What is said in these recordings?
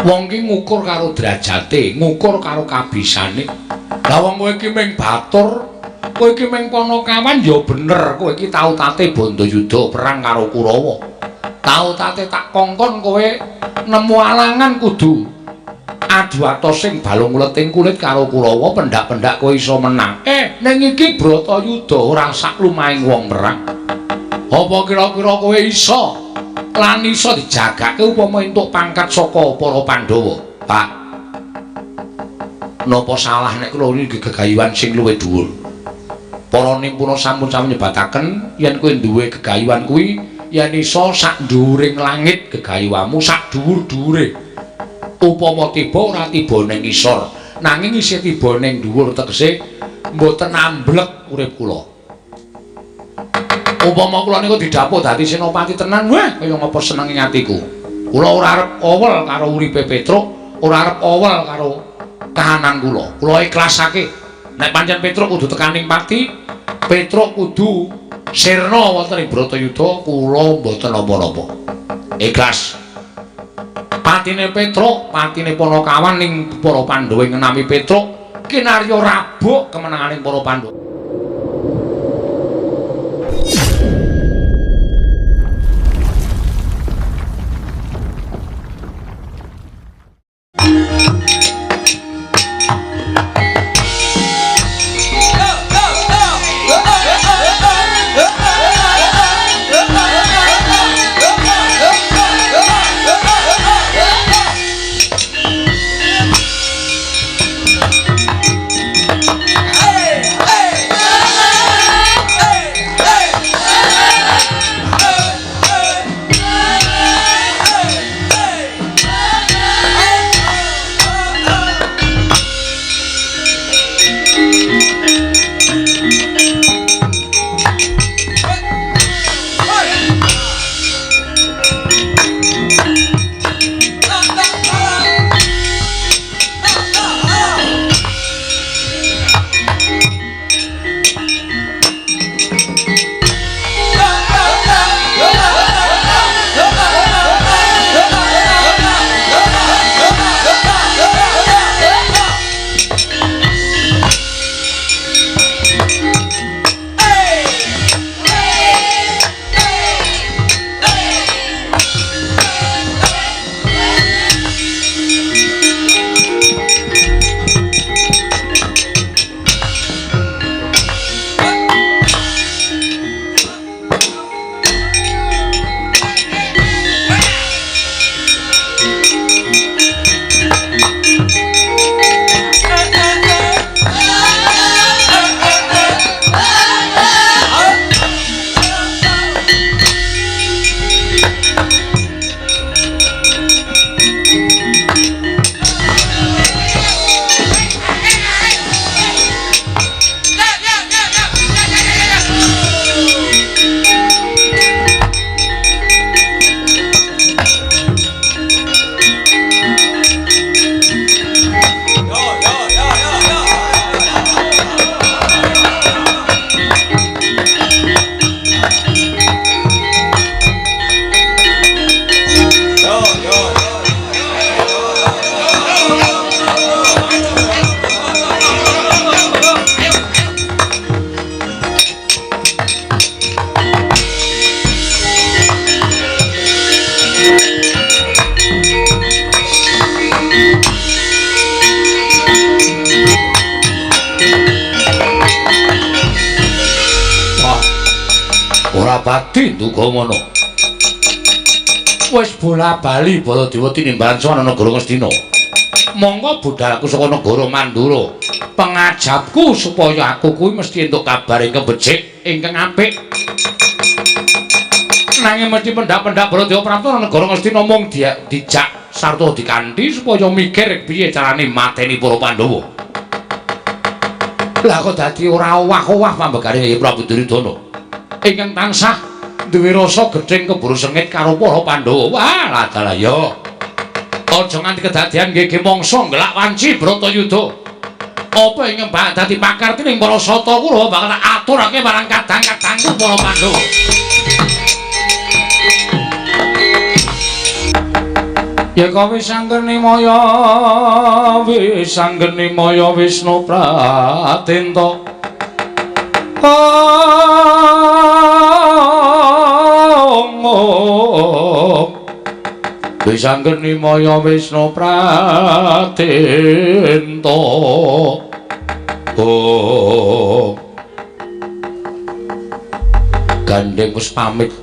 Wong ki ngukur karo derajate, ngukur karo kabisane. Lah wong kowe iki ming batur, kowe iki ming Panakawan ya bener, kowe iki tau tate Bandayuda perang karo Kurawa. Tau tate tak kongkon kowe nemu alangan kudu adu atos sing balung uleting kulit karo Kurawa, pendak-pendak kowe iso menang. Ning iki Bratayuda ora sak lumahing wong perang. Apa kira-kira kowe iso lan iso dijagake upama entuk pangkat saka para Pandhawa? Pak, napa salah nek kula niki gegayuhan sing luwih dhuwur? Para nimpuna sampun sami nyebataken yen kowe duwe gegayuhan kuwi yen iso sak dhuwuring langit gegayuhanmu sak dhuwur-dhuwure. Upama tiba ora tiba ning isor, nanging isih tiba ning dhuwur, tegese mboten amblek urip kula. Upama kula niku didhapuk dadi senopati tenan, wah kaya ngapa senenge atiku. Kula ora arep owel karo uripe Petruk, ora arep owel karo kahanan kula. Kula ikhlasake. Nek pancen Petruk kudu tekaning pati, Petruk kudu sirna wonten ing Bratayuda, kula mboten napa-napa. Ikhlas. Patine Petruk, patine Panakawan ning para Pandhawa ngenami Petruk, kinarya rabuk kemenanganing para Pandhawa. Pati nduga ngono. Wis bola-bali Baladewa tinimbalan sowan negara Ngastina. Monggo budhalku saka negara Mandura. Pengajapku supaya aku kuwi mesti entuk kabar ingkang becik, ingkang apik. Nanging mesti pendak-pendak Baladewa prapta negara Ngastina mung dijak sarta dikanthi supaya mikir piye carane mateni para Pandhawa. Lah kok dadi ora owah-owah pambegane Kyai Prabu Duryudana. Ingkang tansah duwe rasa gething keburu sengit karo para Pandhawa. Wah, ladalah ya. Aja nganti kedadian nggih mangsa ngelak wanci Bratayuda. Apa ingkang bakal dadi pakarti ning para sata Kurawa bakal tak aturake marang kadang-kadangku para Pandhawa. Ya kawe sanggeni maya wis sanggeni maya Wisnu Pratenta. Wis sanggeni maya Wisnu Pratenta. Oh. Gandeng wis pamit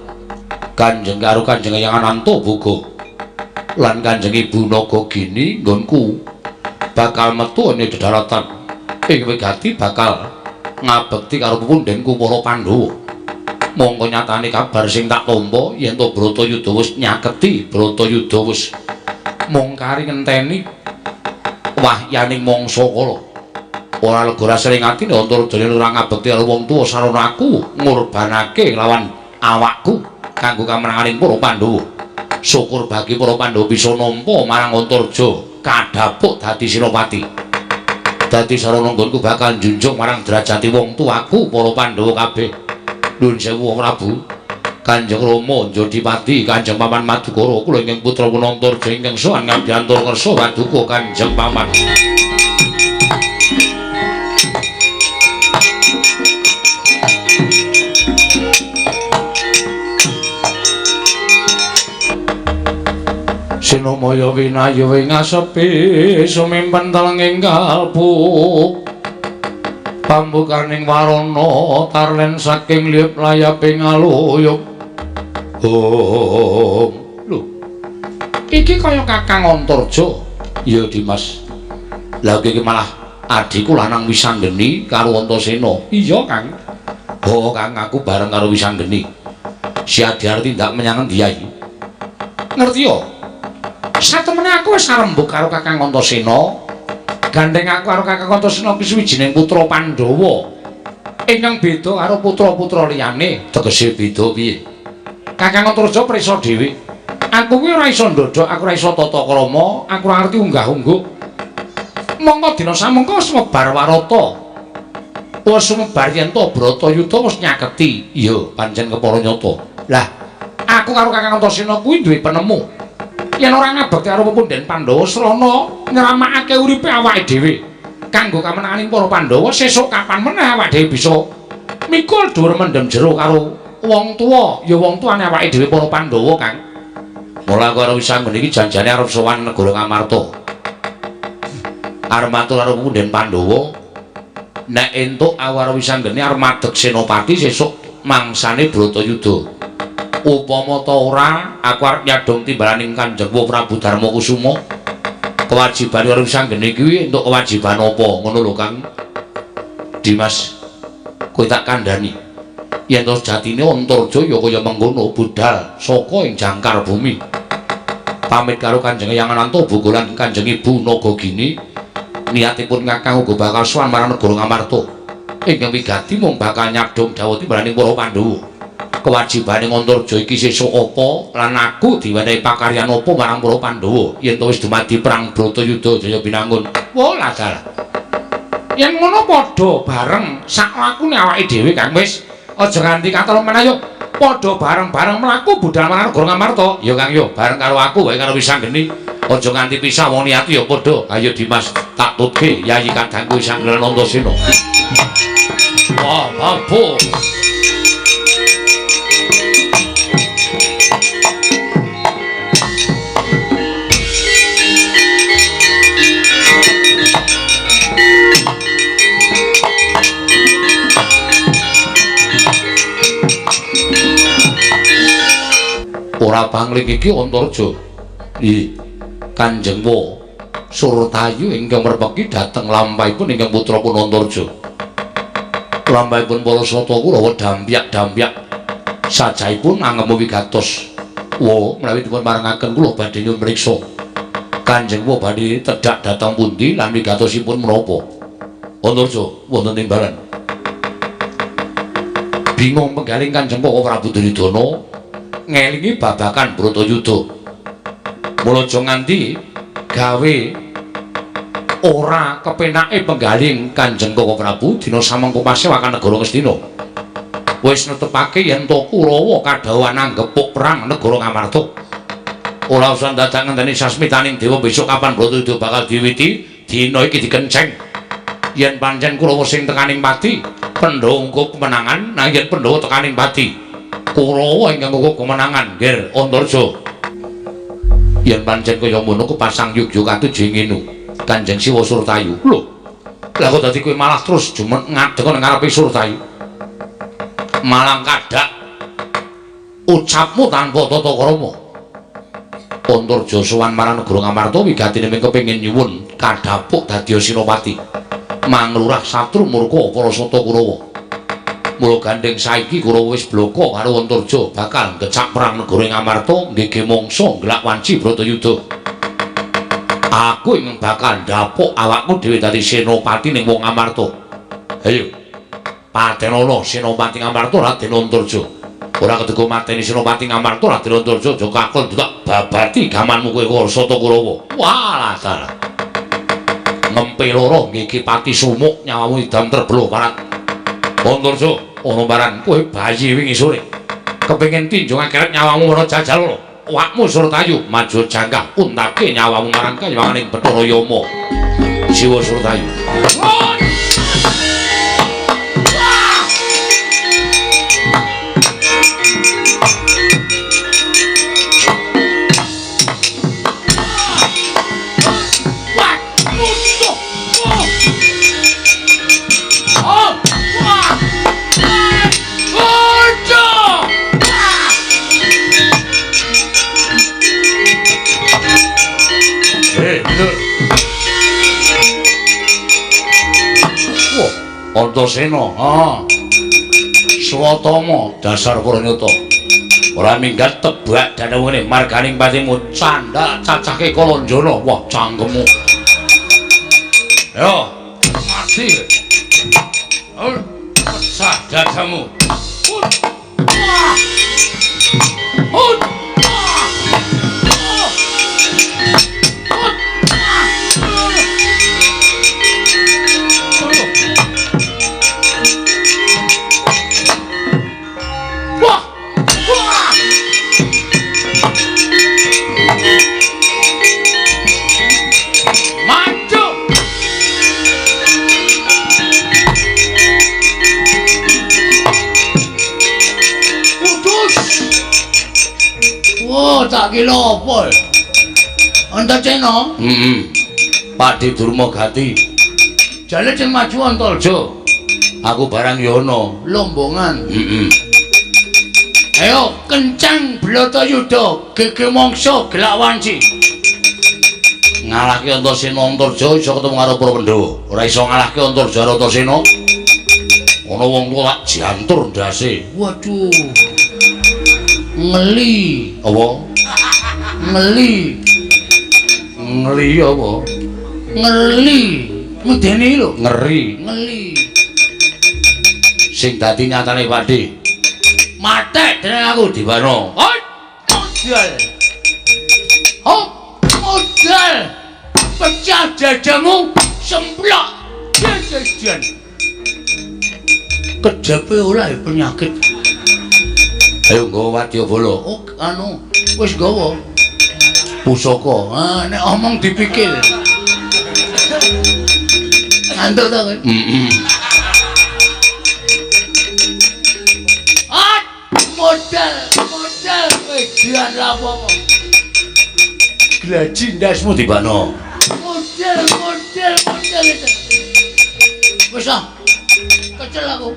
Kanjeng karo Kanjeng Eyang Anantaboga lan Kanjeng Ibu Nagagini nggonku bakal metu ing dedaratan ing wigati bakal ngabekti karo pepundhenku para Pandhawa. Mongko nyatane kabar sing tak tampa yen to Bratayuda wis nyaketi, Bratayuda wis mung kari ngenteni wahyaning mangsa kala. Ora lega rasane atine Antarjane ora ngabekti karo wong tuwa sarana aku ngorbanake lawan awakku kanggo kamenanganing para Pandhawa. Syukur bagi para Pandhawa bisa nampa marang Antarja kadhapuk dadi senopati. Dadi sarana nggonku bakal njunjung marang derajate wong tuaku para Pandhawa kabeh. Nuwun sewu Prabu. Kanjeng Rama Jodipati, Kanjeng Paman Madukara, kula ingkang putra Antarja ingkang sowan ngabyantura ngersa paduka Kanjeng Paman. Sinamaya winayu ing asepi sumimpen telenging kalbu pambukaning warana tarlen saking liyep layaping aluyup. Oh, lho. Iki kaya Kakang Antarja. Ya Dimas. Lah iki malah adhiku lanang Wisanggeni karo Antasena. Iya, Kang. Oh, Kang, aku bareng karo Wisanggeni. Si Adi arep tindak menyang endi ae? Ngerti yo? Satemene aku wis arembug karo Kakang Antasena. Gandeng aku karo Kakang Antasena kuwi suwijining putra Pandhawa. Ingkang beda karo putra-putra liyane. Tegese beda piye? Kakang Antarja prisa dhewe. Aku kuwi ora iso ndodhok, aku ora iso tata krama, aku ora ngerti unggah-ungguh. Mongko dina samengko wis mebar warata. Wis sumebar yen to Bratayuda wis nyaketi. Iya, pancen kepara nyata. Lah, aku karo Kakang Antasena kuwi duwe penemu. Yen ora ngabekti karo pepundhen Pandhawa srana nyelamakake uripe awake dhewe kanggo kamenanganing para Pandhawa, sesuk kapan meneh awake dhewe bisa mikul dhuwur mendem jero karo wong tuwa, ya wong tuane awake dhewe para Pandhawa, Kang. Mula aku karo Wisanggeni iki janjane arep sowan negara Ngamarta. Arep matur karo pepundhen Pandhawa, nek entuk aku karo Wisanggeni arep madeg senopati sesuk mangsane Bratayuda. Upama ta ora, aku arep nyadong timbalaning Kanjeng Prabu Darmakusuma. Kewajiban karo Wisanggeni kuwi entuk kewajiban apa? Ngono lho, Kang. Dimas, kowe tak kandhani. Yen to sejatine Antarja ya kaya mengkono budhal saka ing jangkar bumi. Pamit karo Kanjeng Eyang Anantaboga lan Kanjeng Ibu Nagagini, niatipun Kakang uga bakal sowan marang negara Ngamarta. Ingkang wigati mung bakal nyadong dawuh timbalaning para Pandhawa. Kewajibane Antarja iki sesuk apa lan aku diwenehi pakaryan apa marang para Pandhawa yen to wis dumadi perang Bratayuda Jaya Binangun. Wah, dalah. Yen ngono padha bareng sak lakune awake dhewe, Kang. Wis aja nganti katelu men, ayo padha bareng-bareng mlaku budhal marang negara Ngamarta. Ya Kang yo, bareng karo aku wae karo Wisanggeni. Aja nganti pisah wong niati ya padha. Ayo Dimas, tak tutke Yayi kadangku Wisanggeni Antasena. Wah, mampu. Ora pangling iki Antarja. Ih, Kanjeng Wa Surtayu ingkang merpeki dhateng lampahipun ingkang putra pun Antarja. Lampahipun para sata Kurawa dampyak-dampyak sajahipun angemu wigatos. Wa menawi dipun parengaken kula badhe nyuwun mriksa. Kanjeng Wa badhe tedhak dhateng pundi lan wigatosipun menapa? Antarja wonten timbalan. Bingung penggaling Kanjeng Wa Prabu Duryudana ngelingi babakan Bratayuda. Mula aja nganti gawe ora kepenake penggaling Kanjeng Koko Prabu dina samengko pasewakan negara Ngastina. Wis netepake yen to Kurawa kadhawuhan anggepuk perang negara Ngamarta. Ora usah dadak ngenteni sasmitaning dewa besok kapan Bratayuda bakal diwiti, dina iki dikenceng. Yen pancen Kurawa sing tekaning pati, Pandhawa ngungkup kemenangan, nanging yen Pandhawa tekaning pati, Kurawa ingkang ngungkup kemenangan, Ger Antarja. Yen pancen kaya ngono kepasang yugya katuju ngene. Kanjeng Siwa Surtayu. Lho. Lah kok dadi kowe malah terus jumeneng ngadeg nang ngarepe Surtayu. Malang kadak ucapmu tanpa tata krama. Antarja sowan marang negara Ngamarta wigatine mung kepengin nyuwun kadhapuk dadi senopati. Manglurah satru murka para sata Kurawa. Mula gandeng saiki Kurawa wis bloko karo Antarja bakal ngecak perang negara Ngamarta nggege mangsa nglak wanci Bratayuda. Aku ingin bakal ndapuk awakku dhewe dadi senopati ning wong Ngamarta. Ayo. Patenono senopati Ngamarta Raden Antarja. Ora kedego mateni senopati Ngamarta Raden Antarja aja kakon tak babati gamanmu kowe sata Kurawa. Walah salah. Ngempe loro nggege pati sumuk nyawamu idam terbeluh parat. Antarja ana barang kowe bayi wingi sore. Kepengin tinjung akeret nyawamu ora jajal lho. Awakmu Surtayu maju jangkah untake nyawamu marang kayanganing Bathara Yama. Siwa Surtayu. Antasena, ha. Swatama dasar Puranyata. Ora minggat tebak danawene marganing patimu candhak cacahke Kalanjana. Wah, cangkemmu. Yo, mati. Pecah dadamu. Tak kira apa? Antasena? Heeh. Pakde Durma Gati. Jane sing maju Antarja. Aku barang ya ana. Lombongan. Heeh. Ayo kencang Bratayuda, gege mangsa gelak wanci. Ngalahke Antasena Antarja iso ketemu karo para Pandhawa. Ora iso ngalahke Antarja karo Antasena. Ana wong tuwa lak jantur ndase. Waduh. Ngeli. Apa? Ngeli. Ngeli apa? Ngeli. Medeni lho. Ngeri. Ngeli. Sing dadi nyatane Pakde. Matek dening aku Diwano. Hot. Modal. Hop, modal. Pecah dadamu, semplok. Jajan. Kejepe ora ya penyakit. Ayo nggawa wadyabala. Oh, anu, wis nggawa. Pusaka. Ah, nek omong dipikir. Ngantuk ta kowe? Heeh. Ah, modal, modal wedan ra apa-apa. Glaji ndasmu dibano. Modal, modal, modal itu. Wis ah. Kecel aku.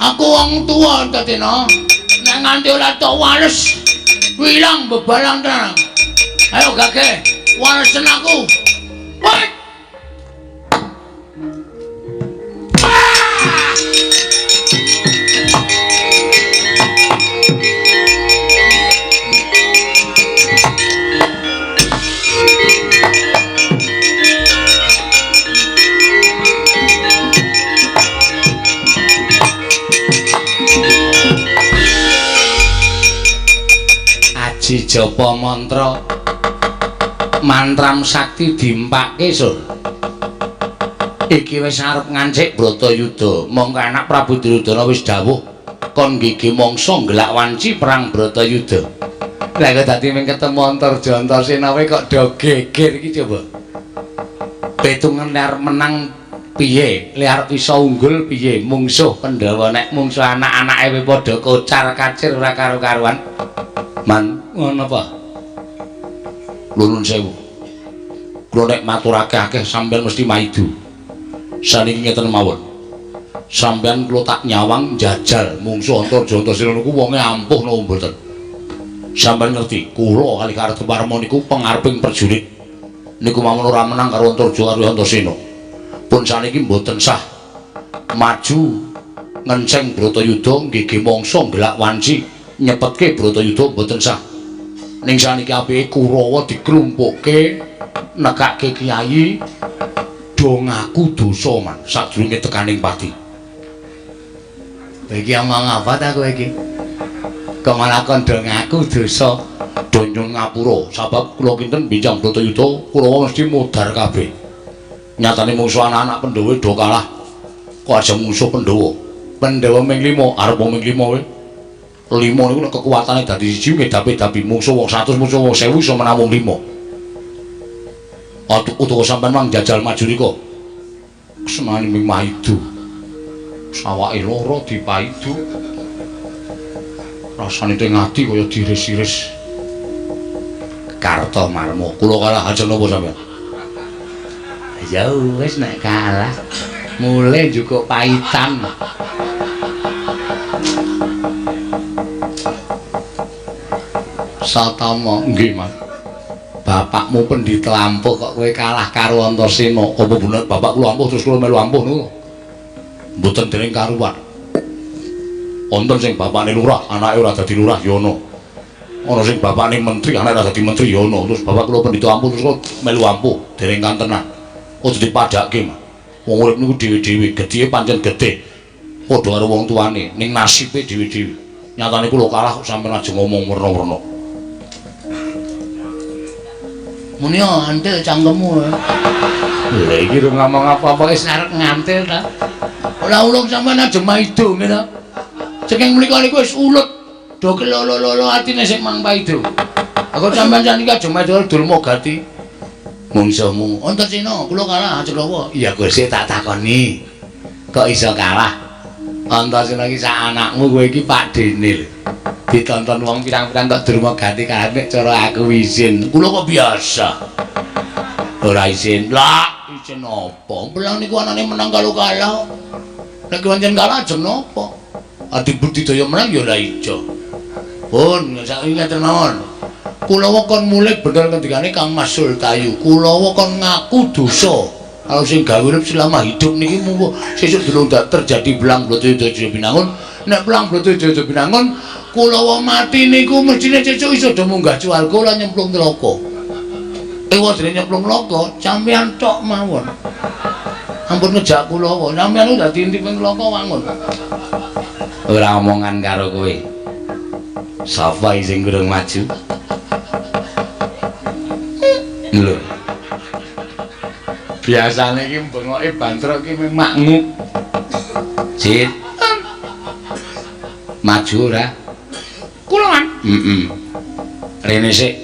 Aku wong tuwa Antasena. Nek nganti ora tok wales, wilang bebalang tenan. Ayo gage, walesen aku. Woi. Aji japa mantra mantram sakti dimpake sur. Iki wis arep ngancik Bratayuda. Mongko anak Prabu Duryudana wis dawuh kon nggege mangsa ngelak wanci perang Bratayuda. Lah kok dadi mung ketemu Antarja Antasena wae kok do geger iki coba. Petungan arep menang piye? Le arep iso unggul piye? Mungsuh Pandhawa nek mungsuh anak-anake wae padha kocar-kacir ora karo-karuan. Man, ngono apa? Nuwun sewu. Kula nek matur akeh-akeh sampeyan mesti maidu. Saniki ngeten mawon. Sampeyan kula tak nyawang njajal mungsuh Antarja Antasena niku wonge ampuh napa mboten? Sampeyan ngerti, kula kali Kartowarma niku pengareping prajurit. Niku mawon ora menang karo Antarja karo Antasena. Pun saniki mboten sah maju ngenceng Bratayuda nggih mangsa nggelak wanci nyepetke Bratayuda mboten sah. Ning saniki apike Kurawa diklumpukke nekake kiai do ngaku dosa man sadurunge tekaning pati. Iki omong apa ta kowe iki? Kok malah kon do ngaku dosa? Do nyuwun ngapura sabab kula kinten bincang Bratayuda Kurawa mesti modar kabeh. Nyatane mungsuh anak-anak Pandhawa do kalah. Kok aja mungsuh Pandhawa? Pandhawa ming 5, arep ming 5 kowe. 5 niku nek kekuatane dadi siji ngedapi-dapi mungsuh wong 100, mungsuh wong 1000 iso menang wong 5. Atuh utawa sampean mang jajal maju rika. Senane ming maidu. Sawake lara dipaidu. Rasane teng ati kaya diris-iris. Kartomarma, kula kalah ajeng napa sampean? Ya wis nek kalah mulih njukuk paitan. Satama, nggih, Mas. Bapakmu pendhita ampuh kok kowe kalah karo Antasena. Apa bener bapak kula ampuh terus kula melu ampuh niku? Mboten dening karuan. Wonten sing bapakne lurah, anake ora dadi lurah ya ana. Ana sing bapakne menteri, anake ora dadi menteri ya ana. Terus bapak kula pendhita ampuh terus kula melu ampuh dereng kantenan. Aja dipadhake, Mas. Wong urip niku dhewe-dhewe, gedhe pancen gedhe. Padha karo wong tuane, ning nasibe dhewe-dhewe. Nyatane kula kalah kok sampeyan aja ngomong werna-werna. Muni antil cangkemmu. Lha iki rung ngomong apa-apa wis arep ngantil ta. Ora ulung sampeyan aja maido ngene. Saking mriku niku wis ulet. Do kelolo-lolo atine sing mang paido. Aku sampeyan saniki aja maido dulma gati. Mungsuhmu Antasena kula kalah aja lawa. Iya Gusti tak takoni. Kok iso kalah? Antasena iki sak anakmu kowe iki Pakdene lho. Ditonton wong pirang-pirang kok durma gati kalah nek cara aku izin. Kula kok biasa. Ora izin. Lah, izin apa? Belang niku anane menang karo kalah. Nek pancen kalah ajeng napa? Adi budidaya menang ya ora ijo. Pun saiki ngeten mawon. Kulawa kon mulih bener ngendikane Kang Mas Sultayu. Kulawa kon ngaku dosa. Kalau sing gawe urip selama hidup niki mung sesuk durung terjadi belang Bratayuda Binangun. Nek belang Bratayuda Binangun kulawa mati niku mestine sesuk iso do munggah swarga lan nyemplung neraka. Ewa dene nyemplung neraka, sampeyan tok mawon. Ampun ngejak kulawa, sampeyan dadi intip neraka wangun. Ora omongan karo kowe. Sapa sing durung maju? Lho. Biasane iki bengoke bantrok iki mung maknguk. Cit. Maju ora? Kula, Man. Heeh. Rene sik.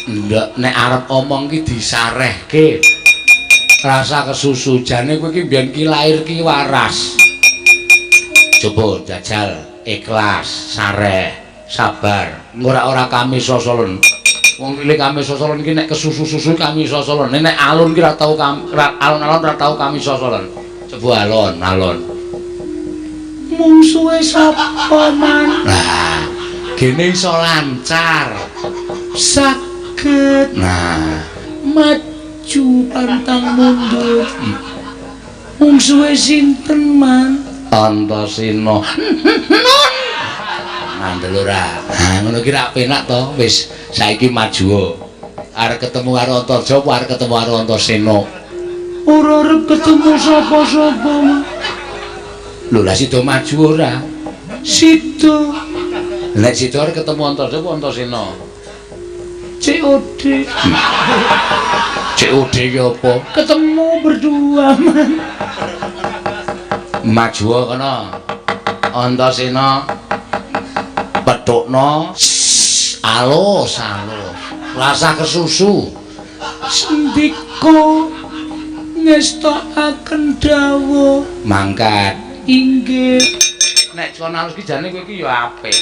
Ndak nek arep omong ki disarehke. Rasa kesusu jane kowe iki mbiyen ki lair ki waras. Coba jajal ikhlas, sareh, sabar. Ora-ora kami sosolen. Wong cilik kami sosolen ki nek kesusu-susu kami sosolen. Nek alun ki ora tau alun-alun ora tau kami sosolen. Coba alon-alon. Mungsuhe sapa, Man? Lah, gene iso lancar. Saged. Nah, maju pantang mundur. Mungsuhe sinten, Man? Antasena. Ngandel ora. Ha ngono ki rak penak to. Wis saiki maju. Arep ketemu karo Antarja apa arep ketemu karo Antasena? Ora arep ketemu sapa-sapa. Lho lah sida maju ora? Sida. Nek sida arep ketemu Antarja apa Antasena? COD. COD ki apa? Ketemu berdua, Man. Maju kono. Antasena petukno alus alus. Rasah kesusu. Sendika ngestokaken dawuh. Mangkat. Inggih. Nek kon alus ki jane kowe iki ya apik.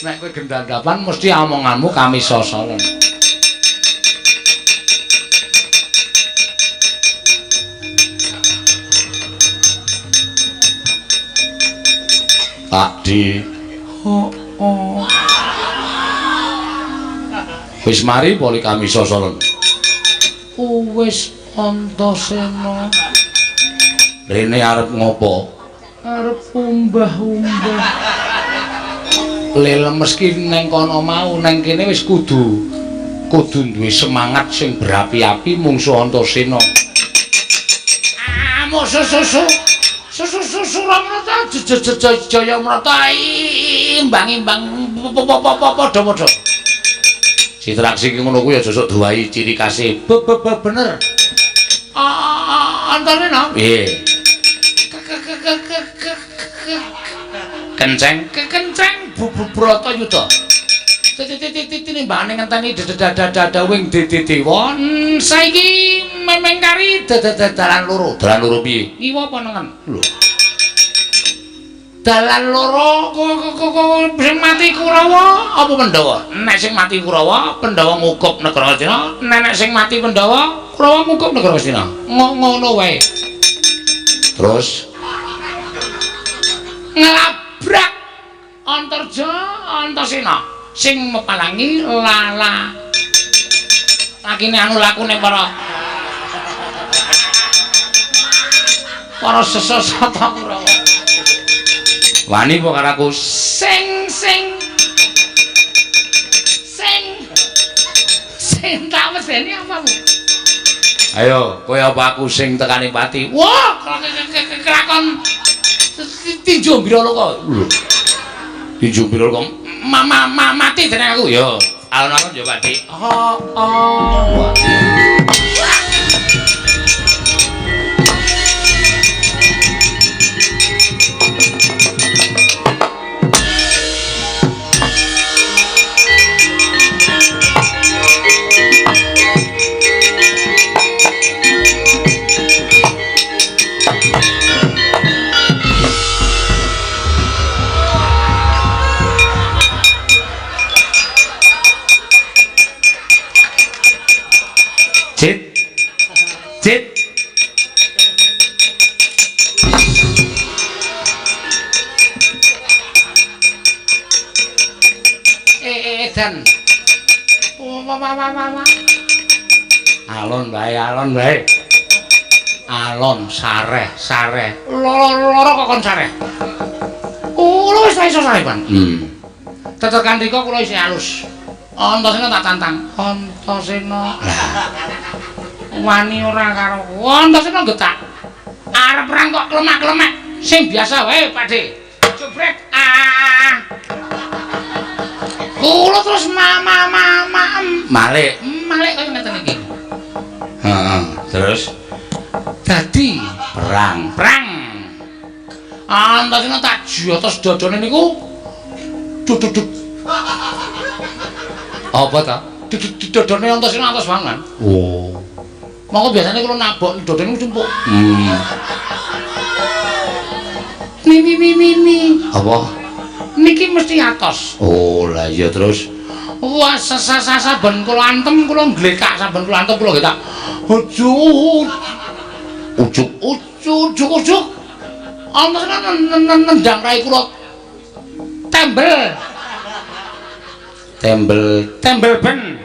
Nek kowe gendhandapan mesti omonganmu kami sosolen. Pak D. Oh. Wis mari poli kami sosolen. Wis Antasena. Rene arep ngopo? Arep umbah-umbah. Le lemes ki neng kono mau, neng kene wis kudu duwe semangat sing berapi-api mungsuh Antasena. Ah, musuh susu. Susu Ramrata jaya mrata imbang-imbang padha-padha. Citraksi ki ngono kuwi aja sok duwahi ciri khase. Bener. Antasena. Piye? Kenceng kenceng Bratayuda. Tinimbangane ngenteni dadadadawing dewa. Saiki memeng kari dalan loro. Dalan loro piye? Ngiwa apa nengen? Lho. Dalan loro sing mati Kurawa apa Pandhawa? Nek sing mati Kurawa, Pandhawa ngukup negara Ngastina. Nek sing mati Pandhawa, Kurawa ngukup negara Ngastina. Ngono wae. Terus nglabrak Antarja Antasena sing mepalangi lala. Lakine anu lakune para sesata Kurawa. Wani apa karo aku? Sing sing sing sing tak medeni apa, Bu? Ayo, kowe apa aku sing tekane pati? Wah, kelakon tinju Biraloka. Lho. Tinju Biraloka mati dening aku ya. Alon-alon ya, Pak Dik. Heeh. Cit. Cit. Edan. Wah. Alon bae, alon bae. Alon sareh, sareh. Loro kok kon sareh. Kula wis iso sareh, Pan. Tetekan rika kula isih alus. Antasena tak tantang. Antasena. Wani ora karo Antasena getak. Arep perang kok klemak-klemek. Sing biasa wae, Pak De. Jubrek. Ah. Kula terus ma malik. Malik kaya ngeten iki. Heeh, terus dadi perang. Perang. Antasena tak jotos dodone niku. Duduk. Apa ta? Dodone Antasena atos banget. Oh. Monggo biasane kula nabok dodone niku cumpuk. Ni. Apa? Niki mesti atos. Oh, lah iya terus. Wah, saben kula antem kula ngletak, saben kula antem kula ngletak. Ujuk. Ujuk ujuk ujuk. Antasena nendang rai kula. Tembel. Tembel ben.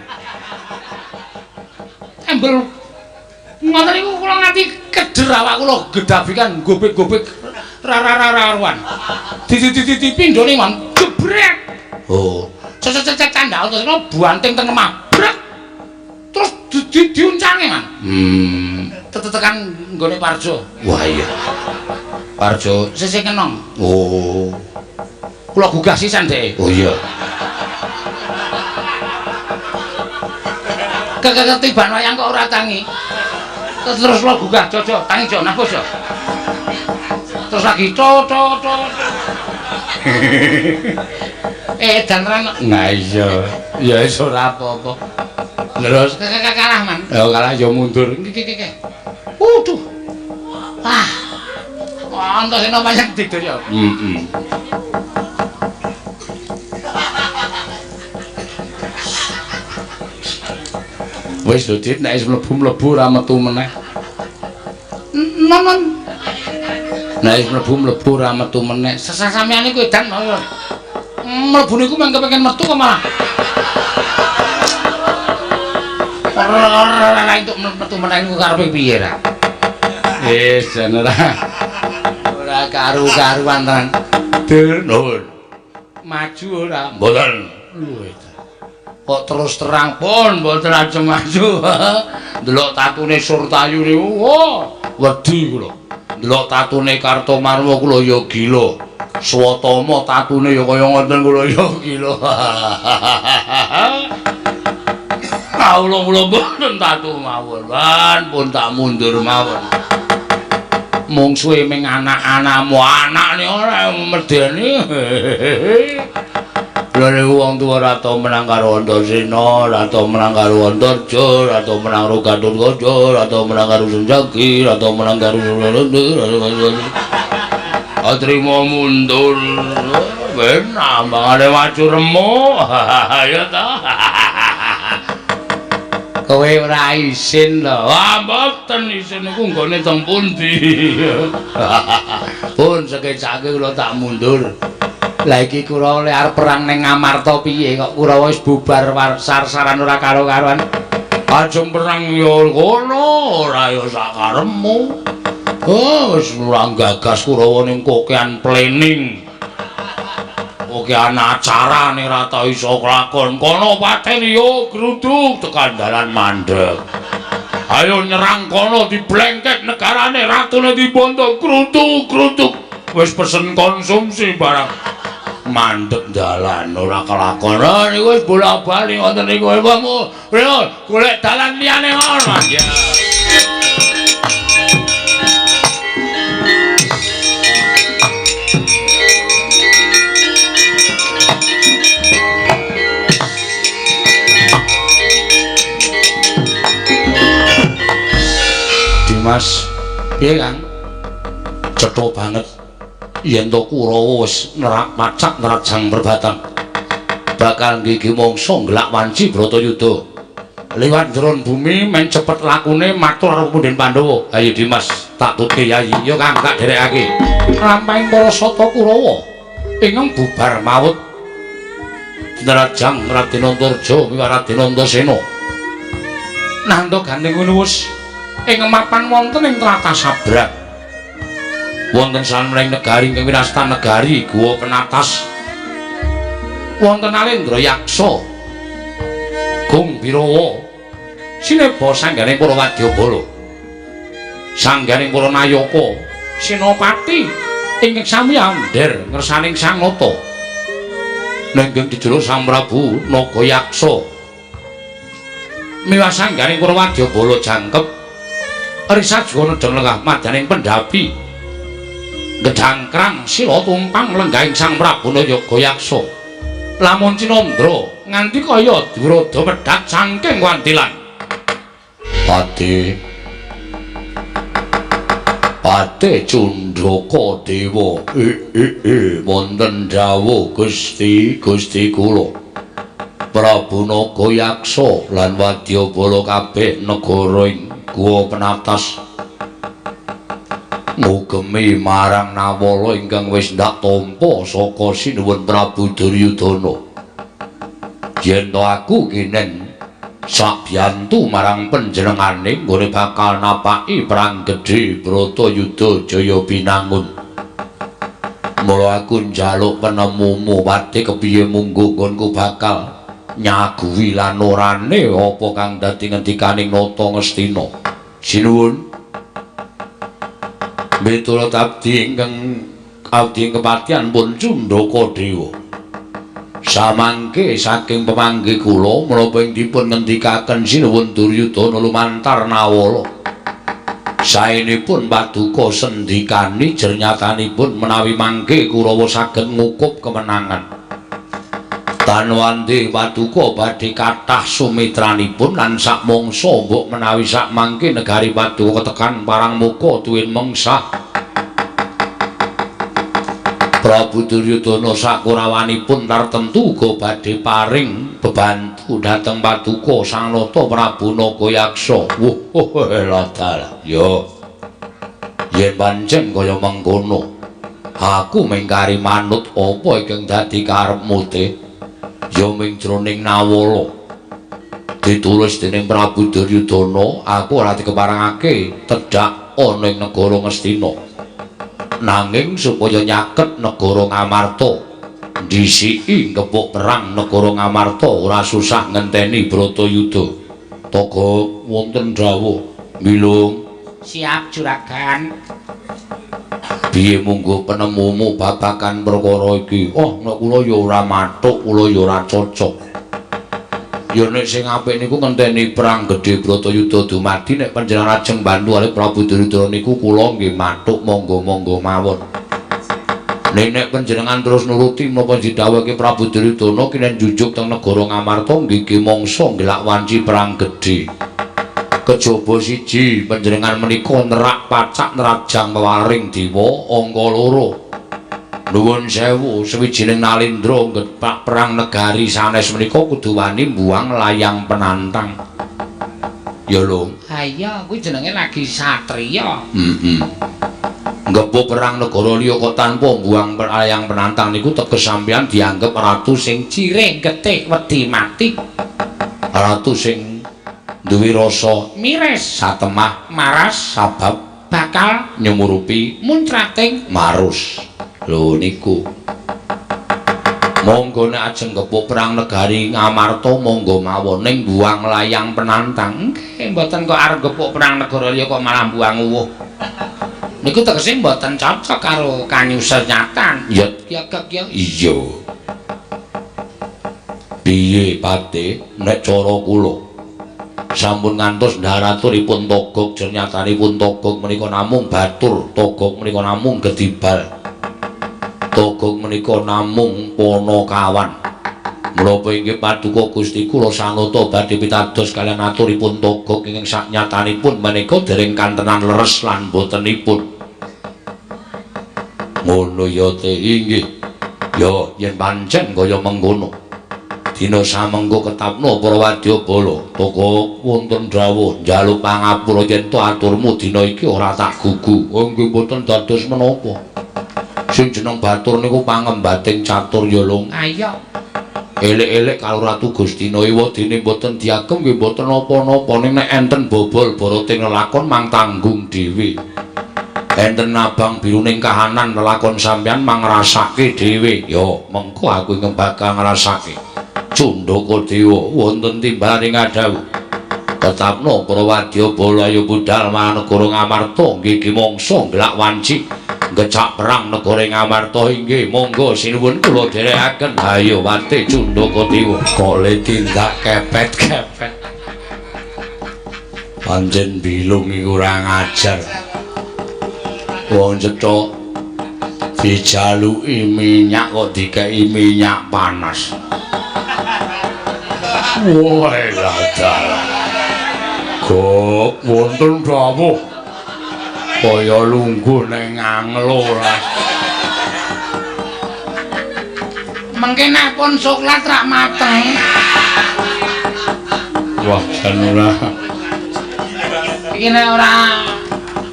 Tembel ngoten niku kula nganti keder awak kula gedabikan gobek-gobek ra-ra-ra-ruan. Di pindhone man gebrek. Oh. Cecet candhak Antasena buanting teng lemah. Brek. Terus diuncange, Man. Tetekan nggone Parjo. Wah iya. Parjo sisih kenong. Oh. Kula gugah sisan dhek. Oh iya. Ketiban wayang kok ora tangi. Terus lo gugah jojo, tangi jo nafus jo. Terus lagi to to to. Dan terang. Nah iya, ya wis ora apa-apa. Terus kalah man. Ya kalah ya mundur. Iki iki iki. Waduh. Wah. Antasena wayang digdaya. Heeh. Wis lho Dit, nek wis mlebu-mlebu ora metu meneh. Nonon. Nek wis mlebu-mlebu ora metu meneh. Sesampeyan iku edan mlebu niku mung kepengin metu kok malah. Ora entuk metu meneh niku karepe piye ra? Wis jan ora. Ora karu-karuan tenan. Dur nuwun. Maju ora? Mboten. Lho kok terus terang pun mboten ajeng maju. Ndelok tatune Surtayu niku, wah, wedi kula. Ndelok tatune Kartomarwa kula ya gila. Swatama tatune ya kaya ngoten kula ya gila. Kawula kula mboten tatu mawon, lan pun tak mundur mawon. Mungsuhe ming anak-anakmu, anakne ora medeni. Lha niku wong tuwa ora tau menang karo Antasena, ora tau menang karo Antarja, ora tau menang karo Gatotkaca, ora tau menang karo Senjaki, ora tau menang karo Atrima mundur. Ben ambangane maju remuk. Ya ta. Kowe ora isin lho. Wah, mboten isin niku nggone teng pundi. Pun sekecake kula tak mundur. Lah iki Kurawa le arep perang ning Ngamarta piye kok Kurawa wis bubar sar-saran ora karo-karuan. Ajeng perang ya kono, ora ya sakarepmu. Oh, wis ora gagas Kurawa ning kokean planning. Kokean acarane ora tau iso kelakon. Kono pateni yo gruduk tekan dalan mandeg. Ayo nyerang kono diblengkek negarane, ratune dibondo gruduk-gruduk. Wis pesen konsumsi barang. Mandek dalan ora kelakon. Niku wis bola-bali ngoten niku. Wong golek dalan liyane ngono. Ya. Dimas, piye Kang? Cetha banget. Yen to Kurawa wis nerak pacak nerajang perbatang bakal nggigi mangsa nglak wanci Bratayuda liwat jeron bumi men cepet lakune matur karo punden Pandhawa. Ayo Dimas, tak tutke yayi. Ya Kang, tak derekake. Lampahing para sata Kurawa ingkang bubar mawut nerajang Raden Antarja miwah Raden Antasena. Nanda gandeng winuwus ing mapan wonten ing tlatah Sabrang. Wonten sanmring negari ingkang winastan negari Guwa Penatas. Wonten Alendra Yaksa Gung Birawa sineba sangganing para wadyabala, sangganing para nayaka, senopati ingkang sami andher ngersaning Sang Nata. Nenggeng dijero Sang Prabu Nagayaksa miwah sangganing para wadyabala jangkep risajwa nedheng lengah madaning pendhapi gedhangkrang sila tumpang lenggahing Sang Prabu Nagayaksa. Lamun cinandra nganti kaya durada medhat saking wantilan. Pate Pate Cundaka Dewa wonten dawuh Gusti Gusti kula Prabu Nagayaksa lan wadyabala kabeh negara ing Guwa Penatas ngugemi marang Nawala ingkang wis ndak tampa saka sinuwun Prabu Duryudana. Yen to aku kinen sabiyantu marang panjenengane nggone bakal napaki perang gedhe Bratayuda Jaya Binangun. Mula aku njaluk penemumu pati kepiye mungguh nggonku bakal nyaguhi lan orane apa kang dadi ngendikaning Nata Ngastina. Sinuwun. Miturut abdi ingkang abdi kepatihan pun Cundaka Dewa. Samangke saking pemanggih kula menapa ing dipun ngendikaken Sinuwun Duryudana lumantar Nawala. Saenipun paduka sendikani jernyatanipun menawi mangke Kurawa saged ngukup kemenangan. Tanwandi paduka badhe kathah sumitranipun lan sakmangsa mbok menawi sakmangke negari paduka ketekan parang muka tuwin mengsah. Prabu Duryudana sakurawanipun tartemtu uga badhe paring bebantu dhateng paduka Sang Nata Prabu Nagayaksa. Wuh, dalah. Ya. Yen pancen kaya mengkono, aku ming kari manut apa ingkang dadi karepmu te? Ya ming jroning Nawala. Ditulis dening Prabu Duryudana, aku ora dikeparengake tedhak ana ing negara Ngastina. Nanging supaya nyaket negara Ngamarta, ndhisiki ngepuk perang negara Ngamarta ora susah ngenteni Bratayuda. Togok wonten dawuh, Bilung. Siap juragan. Piye munggo penemumu babagan perkara iki? Oh, nek kula ya ora mathuk, kula ya ora cocok. Ya nek sing apik niku ngenteni perang gedhe Bratayuda dumadi, nek panjenengan ajeng bantu kalih Prabu Duryudana niku kula nggih mathuk monggo-monggo mawon. Nek panjenengan terus nuruti menapa didhawuhake Prabu Duryudana kinen jujuk teng negara Ngamarta nggih ki mangsa ngelak wanci perang gedhe. Kejaba siji panjenengan menika nerak pacak nerajang pewaring dewa angka loro. Nuwun sewu sawijining nalindra nggepak perang negari sanes menika kudu wani mbuang layang penantang. Ya lho. Ha iya, kuwi jenenge lagi satriya. Heeh. Nggebuk perang negara liya kok tanpa mbuang layang penantang niku teges sampeyan dianggep ratu sing jirih getih wedi mati. Ratu sing duwe rasa miris, satemah, maras, sabab bakal nyumurupi muncrating marus. Lho niku. Monggo nek ajeng gepuk perang negari Ngamarta monggo mawon ning buang layang penantang. Nggih, mboten kok arep gepuk perang negara liya kok malah buang uwuh. Niku tegese mboten cocok karo kanyusenyatan. Ya, ya kek ya. Iya. Piye pate nek cara kula? Sampun ngantos ndharaturipun Togog, jernyatanipun Togog menika namung batur, Togog menika namung gedibal. Togog menika namung panakawan. Menapa inggih paduka Gusti kula sanata badhe pitados kaliyan aturipun Togog ingkang saknyatanipun menika dereng kantenan leres lan botenipun. Ngono ya te inggih. Ya yen pancen kaya mengkono. Dina samengko ketapno para wadyabala. Togog wonten dawuh njaluk pangapura yen to aturmu dina iki ora tak gugu. Oh nggih mboten dados menapa. Sing jeneng batur niku pangembating catur ya lung. Ayo. Elek-elek karo Ratu Gustina ewadene mboten diagem nggih mboten napa-napa ning nek enten bobol boroting lelakon mang tanggung dhewe. Enten abang biru ning kahanan lelakon sampeyan mang ngrasake dhewe. Ya mengko aku ingkang bakal ngrasake. Cundaka Dewa wonten timbaling ngadhawuh. Tetapno para wadyabala ayo budhal marang negara Ngamarta nggih ki mangsa ngelak wanci. Ngecak perang negara Ngamarta inggih monggo sinuwun kula dherekaken. Ayo wate Cundaka Dewa. Kok le tindak kepet-kepet. Pancen bilung iku ora ngajar. Wong cethuk dijaluki minyak kok dikeki minyak panas. Wah, dalah. Gok wonten dawuh. Kaya lungguh ning anglo ora. Mengke nek pun soklat rak mateng. Wah, jan ora. Iki nek ora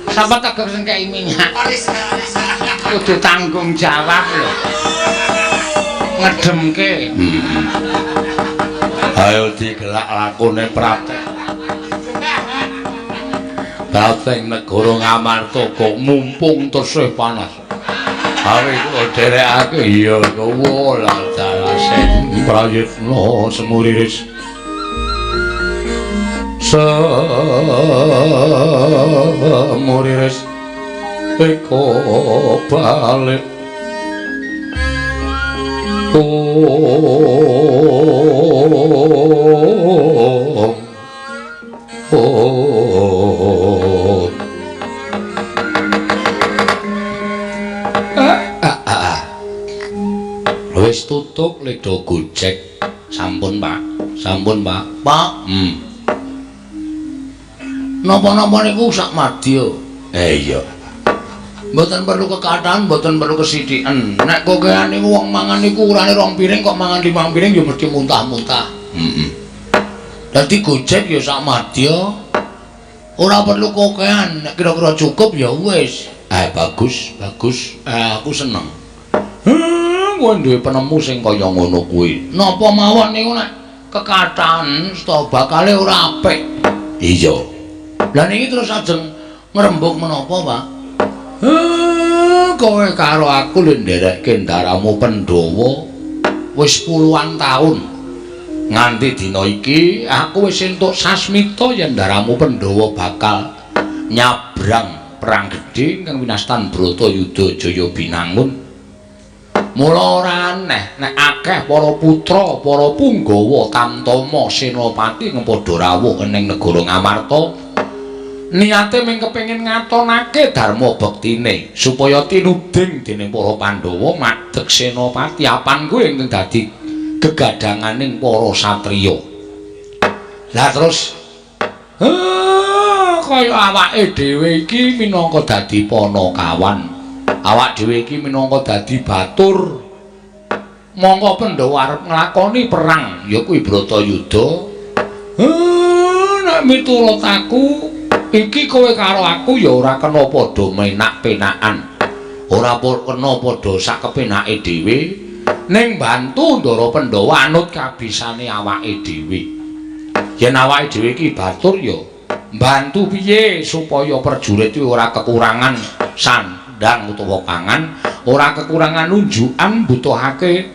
sapa tegek sing kei minyak. Kudu tanggung jawab lho. Ngedemke. Ayo digelak lakone pratek. Dateng negara Ngamarta kok mumpung tesih panas. Awe kula dherekake iya kowe lah dalasen prayitna semuriris. Semuriris eko balik. Om. Om. Wis tutuk ledo gojek. Sampun, Pak. Sampun, Pak. Pak. Napa-napa niku sak madya. Iya. Mboten perlu kekathahan, mboten perlu kesithiken. Nek kokean niku wong mangan niku urane 2 piring kok mangan 5 piring ya mesti muntah-muntah. Heeh. Dadi gojek ya sak madya. Ora perlu kokean, nek kira-kira cukup ya wis. Bagus, bagus. Aku seneng. Kowe duwe penemu sing kaya ngono kuwi. Napa mawon niku nek kekathahan sta bakale ora apik. Iya. Lah niki terus ajeng ngrembug menapa, Pak? Kowe karo aku lho nderekke ndaramu Pandhawa wis puluhan taun. Nganti dina iki aku wis entuk sasmita yen ndaramu Pandhawa bakal nyabrang perang gedhe ingkang winastan Bratayuda Jaya Binangun. Mula ora aneh nek akeh para putra, para punggawa tamtama senopati padha rawuh ning negara Ngamarta. Niate mung kepengin ngatonake dharma bektine supaya tinuding dening para Pandhawa madeg senopati apan kuwi ingkang dadi gegadhanganing para satriya. Lah terus kaya awake dhewe iki minangka dadi panakawan. Awak dhewe iki minangka dadi batur. Mongko Pandhawa arep nglakoni perang ya kuwi Bratayuda. Nek miturut aku iki kowe karo aku ya ora kena padha menak-penakan. Ora kena padha sak kepenake dhewe, ning bantu Ndara Pandhawa anut kabisane awake dhewe. Yen awake dhewe iki batur ya bantu piye supaya prajurit kuwi ora kekurangan sandang utawa pangan, ora kekurangan unjukan butuhake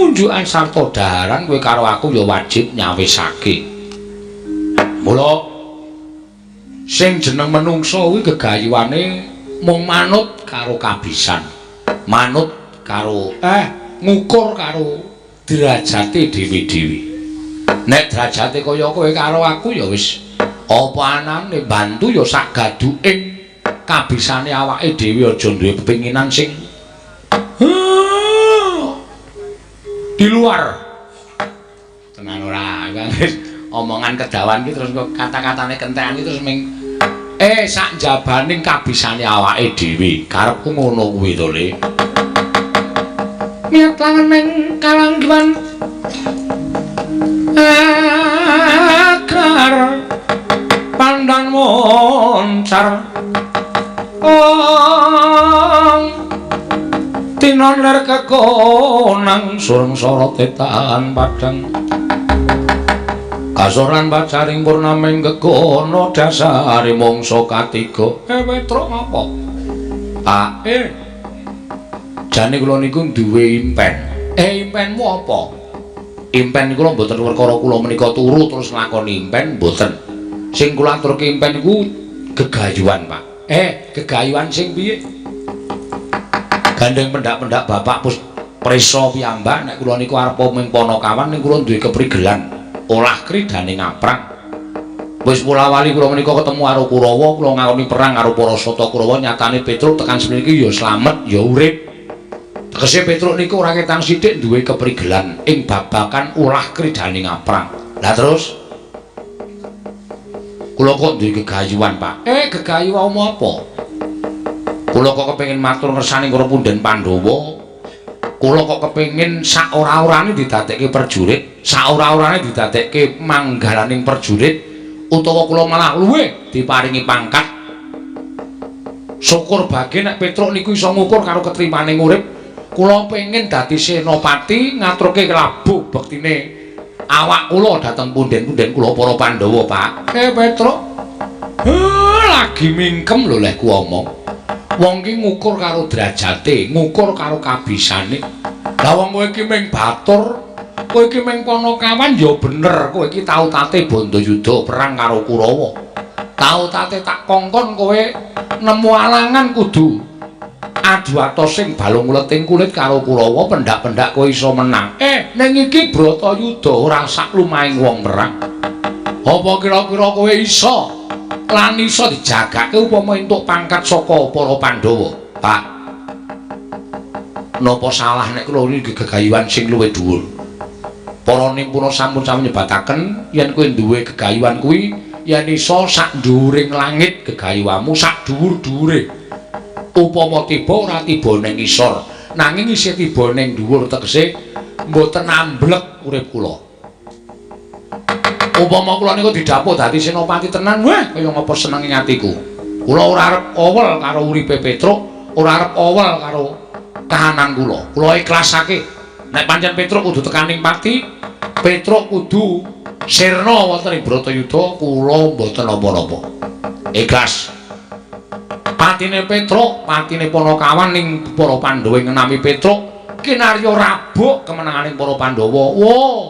unjukan sarta daharan kowe karo aku ya wajib nyawisake. Mula sing jeneng menungsa kuwi gegayuhane mung manut karo kabisan, manut karo ngukur karo derajate dhewe-dhewe. Nek derajate kaya kowe karo aku ya wis apa anane bantu ya sak gaduking kabisane awake dhewe, aja duwe pepinginan sing di luar. Tenan ora omongan kedawan iki terus kok kata-katane kentekan iki terus ming sak jabaning kabisane awake dhewe. Karepku ngono kuwi to, Le. Niat langen ning kalanggiwan agar pandan moncar ong tinon ler kekonang sureng sorote tahan padang kasoran pacaring purnaming gegono dasare mangsa katiga. Petruk ngapa? Pak, jane kula niku duwe impen. Impenmu apa? Impen kula mboten perkara kula menika turu terus nglakoni impen, mboten. Sing kula aturke impen niku gegayuhan, Pak. Gegayuhan sing piye? Gandeng pendak-pendak bapak pus prisa piyambak nek kula niku arep ming panakawan ning kula duwe keprigelan olah kridane ngaprang. Wis mula-wali kula menika ketemu karo Kurawa, kula ngakoni perang karo para sata Kurawa, nyatane Petruk tekan semene iki ya slamet, ya urip. Tegese Petruk niku ora ketang sithik duwe keprigelan ing babakan olah kridane ngaprang. Lah terus kula kok duwe gegayuhan, Pak. Gegayuhan apa? Kula kok kepengin matur ngersane karo punden Pandhawa. Kula kok kepengin sak ora-orane didadekke prajurit, sak ora-orane didadekke manggalaning prajurit, utawa kula malah luwih diparingi pangkat. Syukur bage nek Petruk niku iso ngukur karo ketrimane urip. Kula pengin dadi senopati ngaturke labuh bektine awak kula dhateng punden-punden kula para Pandhawa, Pak. Petruk. Lagi mingkem lho leh ku omong. Wong ki ngukur karo derajate, ngukur karo kabisane. Lah wong kowe iki ming batur, kowe iki ming panakawan ya bener, kowe iki tau tate Bandayuda perang karo Kurawa. Tau tate tak kongkon kowe nemu alangan kudu Adu atos sing balung uleting kulit karo Kurawa pendak-pendak kowe iso menang. Ning iki Bratayuda ora sak lumahing wong perang. Apa kira-kira kowe iso lan iso dijagake upama entuk pangkat saka para Pandhawa? Pak. Napa salah nek kula niki gegayuhan sing luwih dhuwur? Para nimpuna sampun sami nyebataken yen kowe duwe gegayuhan kuwi yen iso sak dhuwuring langit gegayuhanmu sak dhuwur-dhuwure. Upama tiba ora tiba ning isor, nanging isih tiba ning dhuwur, tegese mboten amblek urip kula. Upama kula niku didhapuk dadi senopati tenan, wah kaya ngapa senenge atiku. Kula ora arep owel karo uripe Petruk, ora arep owel karo kahanan kula. Kula ikhlasake. Nek pancen Petruk kudu tekaning pati, Petruk kudu sirna wonten ing Bratayuda, kula mboten napa-napa. Ikhlas. Patine Petruk, patine Panakawan ning para Pandhawa ngenami Petruk, kinarya rabuk kemenanganing para Pandhawa. Wah,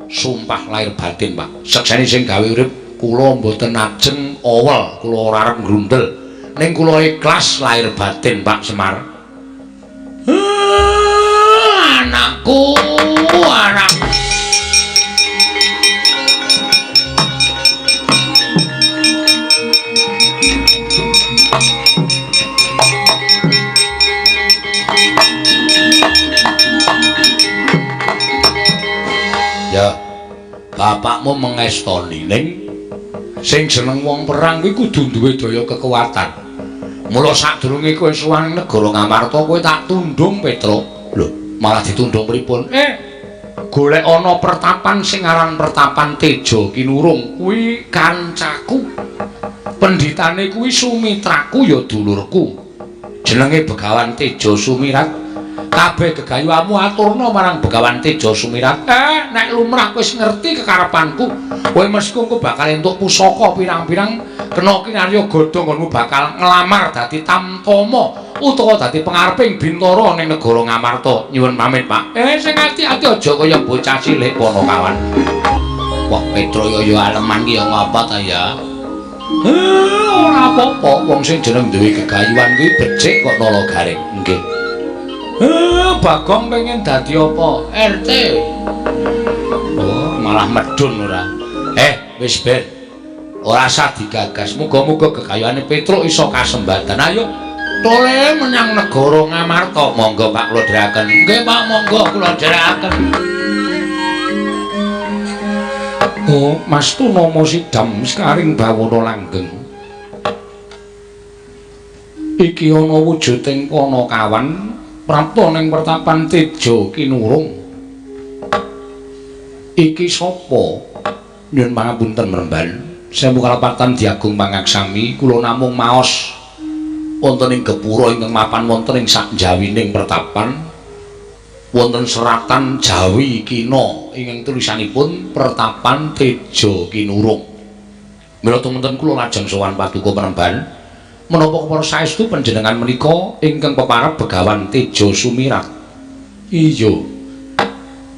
sumpah lahir batin, Pak. Sekseni sing gawe urip kula mboten ajeng owel, kula ora arep ngrundel. Ning kula ikhlas lahir batin, Pak Semar. Anakku, anak. Ya, bapakmu mengestoni ning sing jeneng wong perang kuwi kudu duwe daya kekuatan. Mula sadurunge kowe sowan negara Ngamarta kowe tak tundung Petruk. Lho, malah ditundung pripun? Golek ana pertapan sing aran Pertapan Teja Kinurung kuwi kancaku. Pendhitane kuwi sumitraku ya dulurku. Jenenge Begawan Teja Sumirat. Kabeh gegayuhanmu aturna marang Begawan Teja Sumirat. Nek lumrah wis ngerti kekarepanku, kowe mesti engko bakal entuk pusaka pirang-pirang, kena kinarya godhong nggonmu bakal nglamar dadi tamtama utawa dadi pengareping bintara ning negara Ngamarta. Nyuwun pamit, Pak. Sing ati-ati aja kaya bocah cilik Panakawan. Wah, Petro ya aleman ki ya ngapa ta ya? Ora apa-apa, wong sing jeneng duwe gegayuhan kuwi becik kok nala garing. Nggih. Bagong pengen dadi apa? RT. Oh, malah medun ora. Wis ben. Ora usah digagas. Muga-muga gegayuhane Petruk iso kasembatan. Ayo tole menyang negara Ngamarta. Monggo Pak kula dherekaken. Nggih Pak, monggo kula dherekaken. Oh, Mas Tunama sidam sekaring bawana langgeng. Iki ana wujuding Panakawan prapta ning pertapan Teja Kinurung. Iki sapa? Nyuwun pangapunten Mremban. Sewu kalepatan Diagung Pangaksami, kula namung maos wonten ing gepura ingkang mapan wonten ing sakjawining pertapan wonten seratan Jawi Kina ingkang tulisanipun Pertapan Teja Kinurung. Mila tumunten kula lajeng sowan paduka Mremban. Menapa kepara saestu panjenengan menika ingkang peparab Begawan Teja Sumirat? Iya.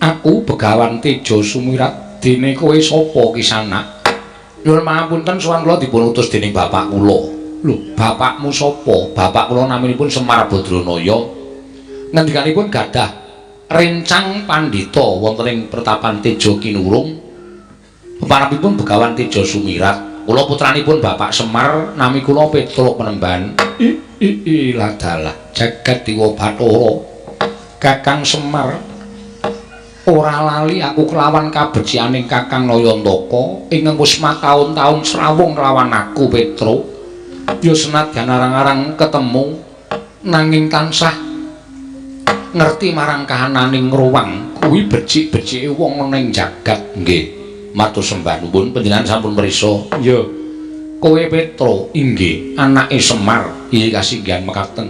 Aku Begawan Teja Sumirat. Dene kowe sapa Kisanak? Nyuwun pangapunten sowan kula dipun utus dening bapak kula. Lho, bapakmu sapa? Bapak kula naminipun Semar Badranaya. Ngendikanipun gadah rencang pandhita wonten ing Pertapan Teja Kinurung. Peparabipun Begawan Teja Sumirat. Kula putranipun Bapak Semar, nami kula Petruk Penemban. I ladalah jagat dewa Bathara. Kakang Semar, ora lali aku kelawan kabecikaning Kakang Nayantaka ingkang wis mataun-taun srawung lawan aku Petruk. Ya senadyan arang-arang ketemu nanging tansah ngerti marang kahananing ruwang kuwi becik-becike wong ning jagat. Nggih. Matur sembah nuwun panjenengan sampun mrisa. Iya. Kowe Petro inggih anake Semar. Iya kasinggihan mekaten.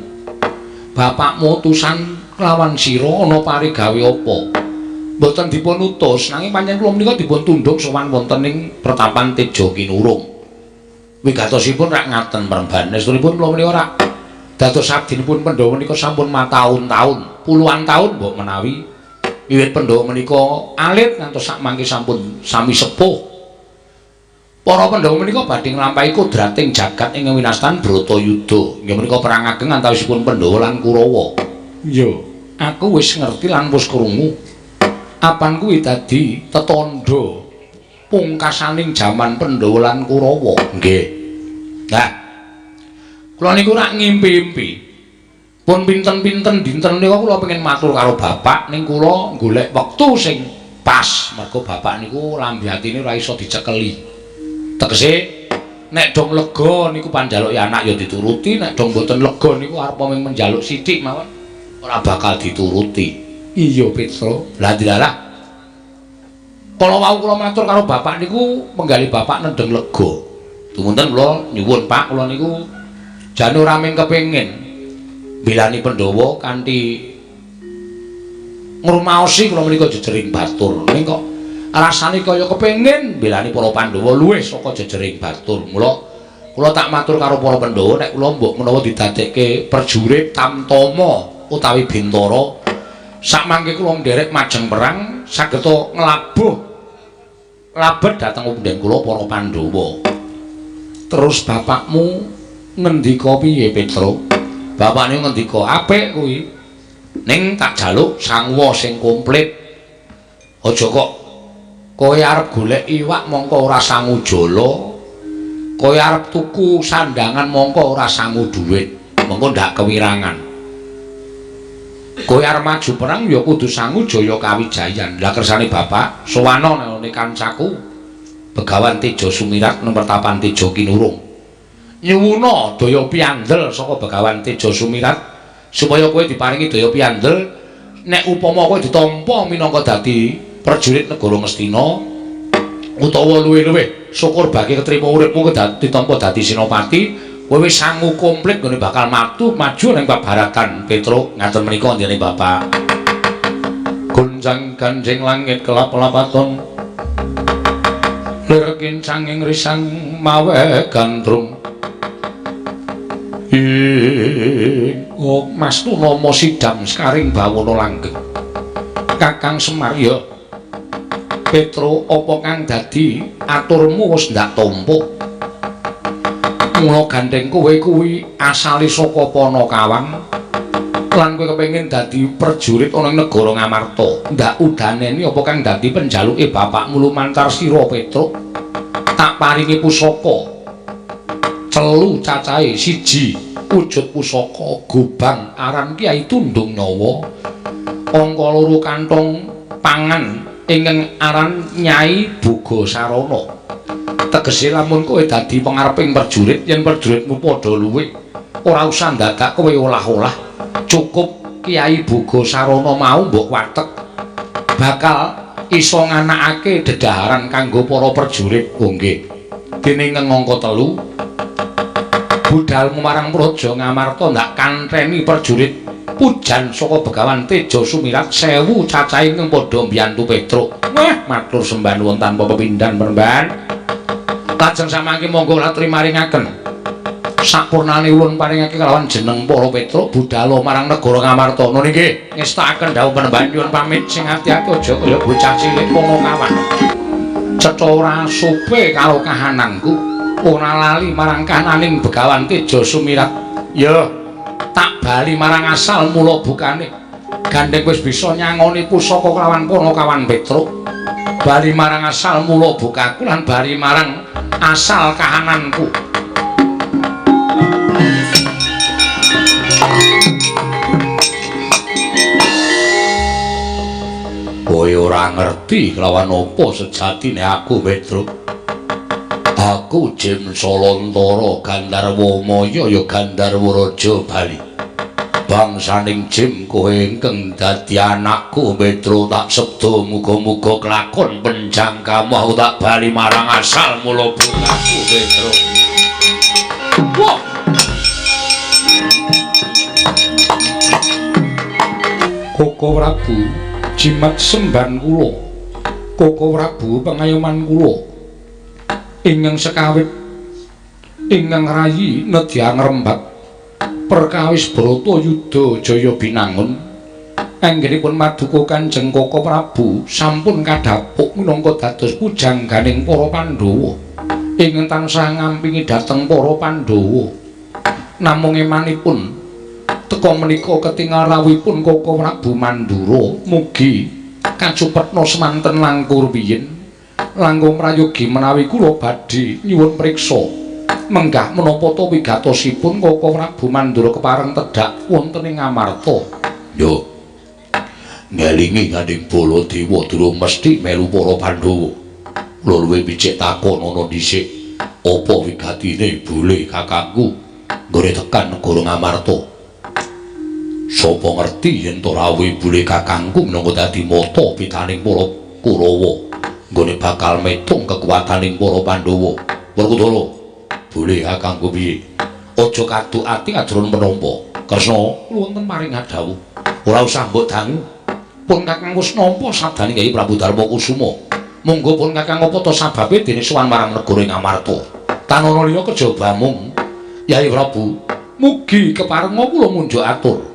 Bapakmu utusan lawan sira ana parigawe apa? Mboten dipun utus nanging pancen kula menika dipun tundhung sowan wonten ing Pertapan Teja Kinurung. Wigatosipun rak ngaten Mremban. Estunipun kula menika rak dados abdinipun Pandhawa menika sampun mataun-taun, puluhan taun mbok menawi. Wiwit Pandhawa menika alit ngantos sak mangke sampun sami sepuh. Para Pandhawa menika badhe nglampahi kodrating jagat ing winastan Bratayuda. Inggih menika perang ageng antawisipun Pandhawa lan Kurawa. Iya, aku wis ngerti lan wis krungu. Apan kuwi dadi tetandha pungkasaning jaman Pandhawa lan Kurawa. Nggih. Nah, kula niku rak ngimpi-impi. Pun pinten-pinten dinten nika kula pengen matur karo bapak ning kula golek wektu sing pas. Mergo bapak niku lambe atine ora iso dicekeli. Tegese nek dong lega niku panjaluke anak ya dituruti, nek dong mboten lega niku arep mung menjaluk sithik mawon ora bakal dituruti. Iya, Petro. Lah dilalah. Kala wau kula matur karo bapak niku menggali bapak nendheng lega. Dumunten kula nyuwun Pak, kula niku jane ora mung kepengin mbelani Pandhawa kanthi ngrumaosi kula menika jejering batur. Ning kok rasane kaya kepengin mbelani para Pandhawa luwih saka jejering batur. Mula kula tak matur karo para Pandhawa nek kula mbok menawa didadekke prajurit Tamtama utawi Bintara, sakmangke kula nderek majeng perang sageta nglabuh labet dhateng punden kula para Pandhawa. Terus bapakmu ngendika piye, Petro? Bapakne ngendika apik kuwi. Ning tak jaluk sangwa sing komplit. Aja kok kowe arep golek iwak mongko ora sangu jala, kowe arep tuku sandangan mongko ora sangu dhuwit, mongko ndak kewirangan. Kowe arep maju perang ya kudu sangu jaya kawijayan. Lah kersane bapak sowana nang kancaku Begawan Teja Sumirat nang pertapan Teja Kinurung. Nyuwuna daya piandel saka Begawan Teja Sumirat supaya kowe diparingi daya piandel nek upama kowe ditampa minangka dadi prajurit negara Ngastina utawa luwih-luwih syukur bagi ketrima uripmu ditampa dadi senopati, kowe wis sangu komplit nggone bakal maju ning babaratan. Petro, ngaten menika ndene bapak. Gonjang ganjing langit kelap-lapaton lir kincanging risang mawe gandrung. Ing Mas Tunama sidam sekaring bawana langgeng. Kakang Semar ya Petro, apa kang dadi aturmu wis ndak tampa? Mula gandeng kowe kuwi asale saka Panakawan lan kowe kepengin dadi prajurit ana ing negara Ngamarta. Ndak udaneni apa kang dadi penjaluke bapakmu lumantar sira, Petro? Tak paringi pusaka telu cacahe siji wujud pusaka gobang aran Kyai Tundung Nyawa, angka loro kantong pangan ingkang aran Nyai Boga Sarana. Tegese lamun kowe dadi pengareping prajurit, yen prajuritmu padha luwih ora usah ndadak kowe olah-olah, cukup Kyai Boga Sarana mau mbok watek bakal iso nganakake dedaharan kanggo para prajurit. Oh nggih. Dene ing angka 3 budalmu marang Praja Ngamarta ndak kantheni prajurit pujan saka Begawan Teja Sumirat 1000 cacahe ingkang padha mbiyantu Petruk. Wah, matur sembah nuwun tanpa pepindhan Peremban. Lajeng samangke monggo latri maringaken sapurnane ulun paringake kelawan jeneng para Petruk budala marang negara Ngamarta. Nun inggih, ngestakaken dawuh Penemban nyuwun pamit sing ati-ati aja kaya bocah cilik Panakawan. Cetha ora supe karo kahananku, ora lali marang kahananing Begawan Teja Sumirat. Ya, tak bali marang asal mula bukane. Gandeng wis bisa nyangoni pusaka kelawan Panakawan Petruk. Bali marang asal mula bukaku lan bali marang asal kahananku. Kowe ora ngerti kelawan apa sejatine aku, Petruk. Aku Jim Solontara Gandharwa Maya ya Gandharwa Raja Bali. Bangsaning Jim kowe ingkang dadi anakku Petro tak sebda muga-muga kelakon penjangkamu aku tak bali marang asal mula bukaku Petro. Wah. Koko Prabu jimat semban kula. Koko Prabu pengayoman kula. Ingkang sekawit ingkang rayi nedya ngrembak perkawis Bratayuda Jaya Binangun anggenipun maduka Kanjeng Koko Prabu sampun kadhapuk minangka dados pujangganing para Pandhawa. Ingkang tansah ngampingi dhateng para Pandhawa. Namung emanipun teka menika ketingal rawuhipun Koko Prabu Mandura, mugi kacupetna semanten langkung rumiyin. Langkung prayogi menawi kula badhe nyuwun priksa menggah menapa ta wigatosipun Koko Prabu Mandura kepareng tedhak wonten ing Ngamarta. Yo. Ngelingi gandeng Baladewa durung mesti melu para Pandhawa. Kula luwih becik takon ana dhisik apa wigatine boleh kakangku nggone tekan negara Ngamarta. Sapa ngerti yen to rawuhe boleh kakangku minangka dadi mata pitaning para Kurawa nggone bakal metung kekuataning para Pandhawa. Werkudara, boleh kakangku piye? Aja kaduk ati ajrono menampa. Kresna, wonten maring dawuh. Ora usah mbok dangu. Pun kakang wis nampa sabdane Kyai Prabu Darma Kusuma. Monggo pun kakang apa ta sababe dene sowan marang negara Ngamarta. Tanana liya kejaba mung Yai Prabu, mugi keparenga kula munjuk atur.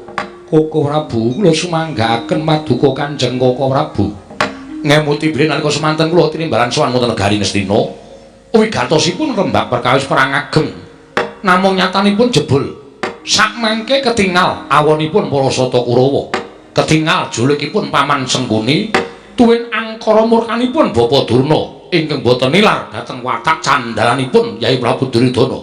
Koko Prabu, kula sumanggaaken paduka Kanjeng Koko Prabu. Ngemuti bilih nalika semanten kula tinimbalan sowan wonten negari Ngastina. Wigatosipun rembak perkawis perang ageng. Namung nyatanipun jebul sakmangke ketingal awonipun para Sata Kurawa. Ketingal julikipun Paman Sengkuni tuwin angkara murkanipun Bapa Durna ingkang boten nilar dhateng watak candhalanipun Yai Prabu Duryudana.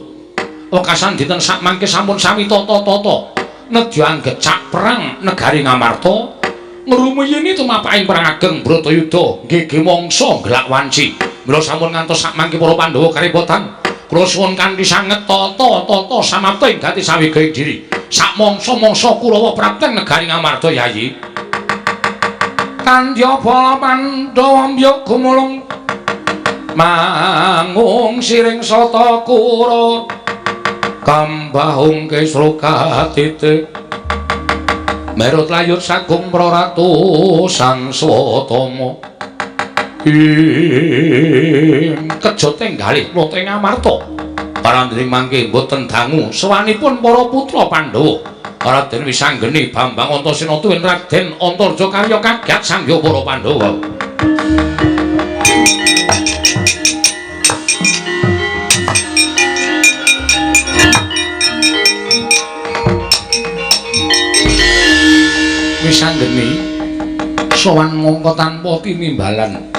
Wekasan dinten sakmangke sampun sami tata-tata nedya anggecak perang negari Ngamarta ngrumiyini tumapaking perang ageng Bratayuda nggege mangsa gelak wanci. Mila sampun ngantos sakmangke para Pandhawa karepotan. Kula suwun kanthi sanget tata-tata samapta ing gati sawiga ing diri. Sakmangsa-mangsa Kurawa prapteng negari Ngamarta Yayi. Kandya bala Pandhawa mbyuk gumulung mangung siring sata Kura kambahung kisru katite merut layut sagung praratu sang Swatama ing kejoting galih nata ing Ngamarta. Parandring mangke mboten dangu sowanipun para putra Pandhawa. Raden Wisanggeni Bambang Antasena tuwin Raden Antarja karya kagat sangya para Pandhawa. Wisanggeni sowan mongko tanpa tinimbalan.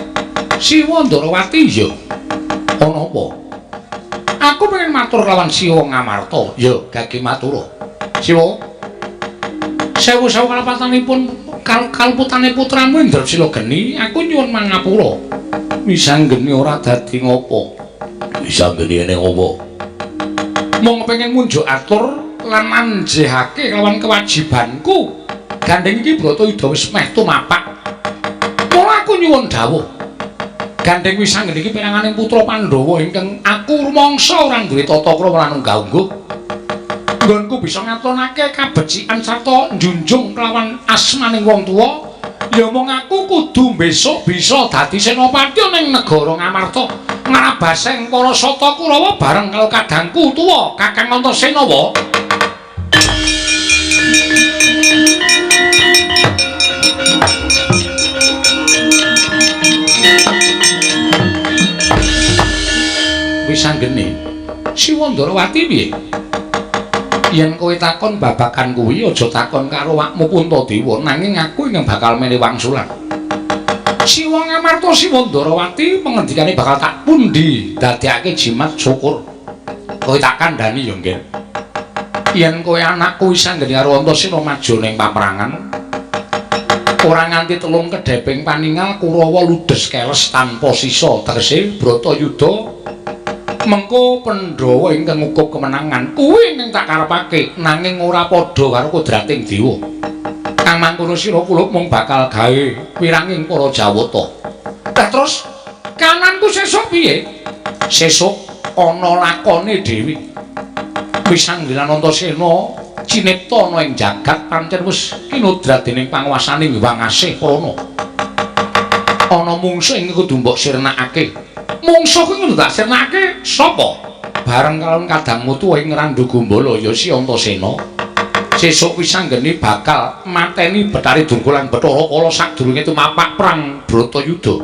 Siwa Ndarawati ya ana apa? Aku pengen matur lawan Siwa Ngamarta. Ya, gage matura. Siwa. Sewu-sewu kalepatanipun kaluputane putramu Indrasila geni, aku nyuwun mangapura. Wisanggeni ora dadi ngopo. Wisanggeni ene ngopo? Mung pengen munjuk atur lan manjehake kelawan kewajibanku. Gandeng iki Bratayuda wis meh tumapak. Mula aku nyuwun dawuh. Gandeng Wisanggeni iki peranganing putra Pandhawa ingkang aku rumangsa ora duwe tata krama lan unggah-ungguh. Nggonku bisa ngatonake kabecikan sarta njunjung kelawan asmaning wong tuwa, ya mung aku kudu besok bisa dadi senopati ning negara Ngamarta, ngrabaseng para Sata Kurawa bareng karo kadangku tuwa Kakang Antasena wa. Wisanggeni, Siwa Ndarawati piye? Yen kowe takon babagan kuwi aja takon karo awakmu Puntadewa, nanging aku ingkang bakal menehi wangsulan. Siwa Ngamarta Siwa Ndarawati pengendikane bakal tak pundi dadekake jimat syukur. Kowe tak kandhani ya, Nggih. Yen kowe anakku Wisanggeni karo Antasena maju ning paprangan, ora nganti telung kedheping paningal Kurawa ludes keles tanpa sisa, tegese Bratayuda mengko Pandhawa ingkang ngukup kemenangan kuwi ingkang tak karepake, nanging ora padha karo kodrating dewa. Kang mangkono sira kula mung bakal gawe wiranging para Jawata. Lah terus kananku sesuk piye? Sesuk ana lakone dhewe. Wisanggeni lan Antasena cinipta ana ing jagat pancen wis kinodrat dening panguwasaning Hyang Asih Prana. Ana mungsuh ing kudu mbok sirnakake. Mungsuh kuwi kudu tak sirnakake sapa? Bareng kalawan kadangmu tuwa ing Randhu Gombala ya si Antasena. Sesuk Wisanggeni bakal mateni Bathari Durga lan Bathara Kala sadurunge tumapak perang Bratayuda.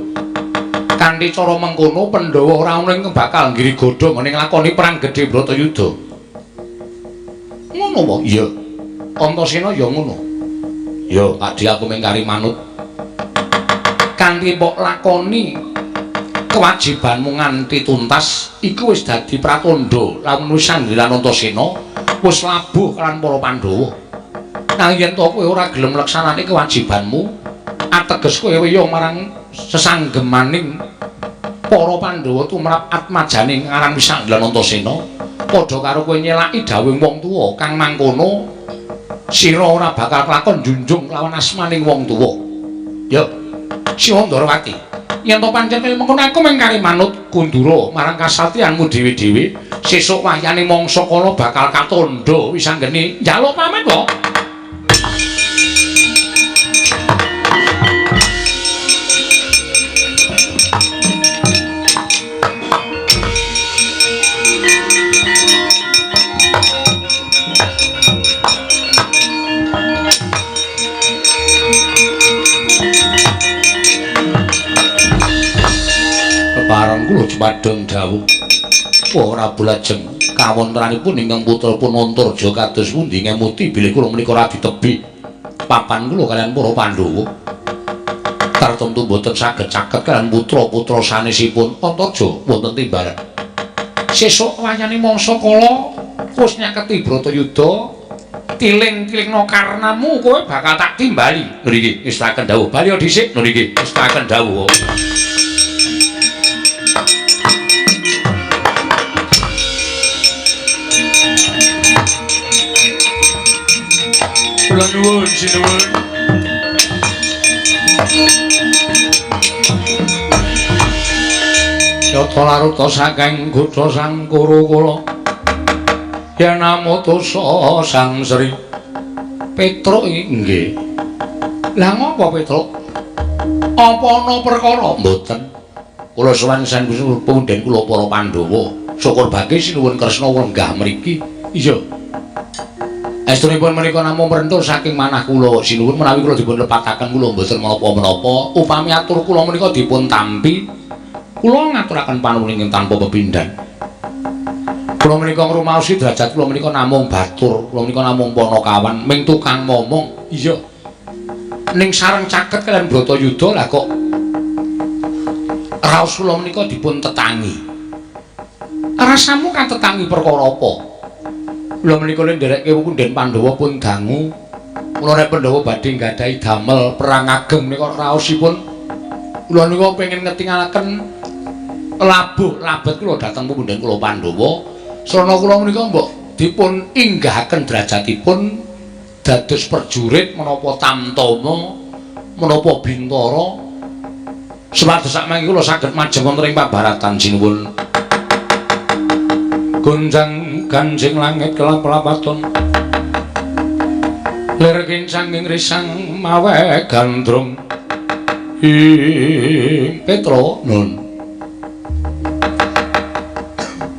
Kanthi cara mengkono Pandhawa ora ana ing bakal nggirigodha nggone nglakoni perang gedhe Bratayuda. Ngono wae? Iya. Antasena ya ngono. Ya, Pakdhe aku mung kari manut. Kanthi mbok lakoni kewajibanmu nganti tuntas iku wis dadi pratandha lamun wis sanggelan Antasena wis labuh lan para Pandhawa. Nanging yen to kowe ora gelem nglaksanake kewajibanmu, ateges kowe weya marang sesanggemaning para Pandhawa tumrap atmajane aran Wisanggelan Antasena, padha karo kowe nyelaki dawuhing wong tuwa kang mangkono sira ora bakal kelakon njunjung lawan asmaning wong tuwa. Ya, Siwa Ndorowati, yen to pancen kaya mengkono aku mung kari manut kundura marang kasatyanmu dhewe-dhewe, sesuk wayane mangsa kala bakal katandha wisanggeni njaluk pamit wae. Kepareng kula jumadeng dawuh. Ora bulajeng kawontenanipun ingkang putra pun Antarja kados pundi ngemuti bilih kula menika ora ditebi papan kula kaliyan para Pandhawa. Tartemtu boten saged caket kaliyan putra-putra sanesipun Antarja wonten timbalan. Sesuk wayane mangsa kala wis nyaketi Bratayuda, tiling-tilingna karnamu kowe bakal tak timbali. Ngriki ngestaken dawuh. Bali dhisik ngriki ngestaken dawuh. Kula nuwun sinuwun. Yata laruta saking kutha Sang Kuru kula. Yen amutusa Sang Sri Petruk nggih. Lah ngopo Petruk? Apa ana perkara? Mboten. Kula sowan sang punden kula para Pandhawa. Syukur bagi sinuwun Kresna lenggah mriki. Iya. Estunipun menika namung mrentul saking manah kula sinuwun menawi kula dipun lepataken kula mboten menapa-menapa. Upami atur kula menika dipun tampi, kula ngaturaken panuwun ingkang tanpa pepindhan. Kula menika ngrumaosi derajat kula menika namung batur, kula menika namung panakawan, ming tukang momong. Iya. Ning sareng caket kaliyan Bratayuda lah kok raos kula menika dipun tetangi. Rasamu katetangi perkara apa? Kula menika ndereke punden Pandhawa pun dangu. Kula nek Pandhawa badhe nggadahi damel perang ageng menika raosipun kula nika pengin ngetingalaken labuh labet kula dhateng punden kula Pandhawa. Srana kula menika mbok dipun inggahaken derajatipun dados prajurit menapa tamtama menapa bintara supados sakmangke kula saged majeng wonten ing pabaratan sinuwun. Gonjang ganjing langit kelap-lapaton lir kincang ing risang mawe gandrung ing Petro nun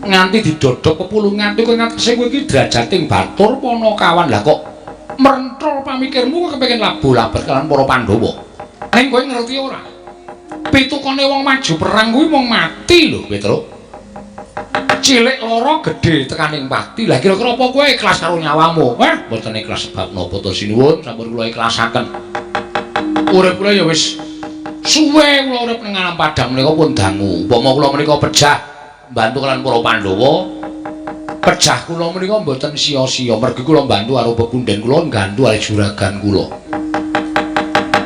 nganti didodok pepulungan kowe ngatese kowe iki derajating batur panakawan lah kok mrenthol pamikirmu kowe kepengin labuh labet kaliyan para Pandhawa. Ning kowe ngerti ora pitukane wong maju perang kuwi mung mati lho Petro. Cilik lara gedhe tekaning pati. Lah kira-kira apa kowe ikhlas karo nyawamu? Wah, mboten ikhlas sebab napa to sinuwun, sampun kula ikhlasaken. Urip kula ya wis suwe kula urip ning alam padang menika pun dangu. Upama kula menika pejah mbantu kaliyan para Pandhawa, pejah kula menika mboten sia-sia mergi kula mbantu karo pepunden kula, nggantu karo juragan kula.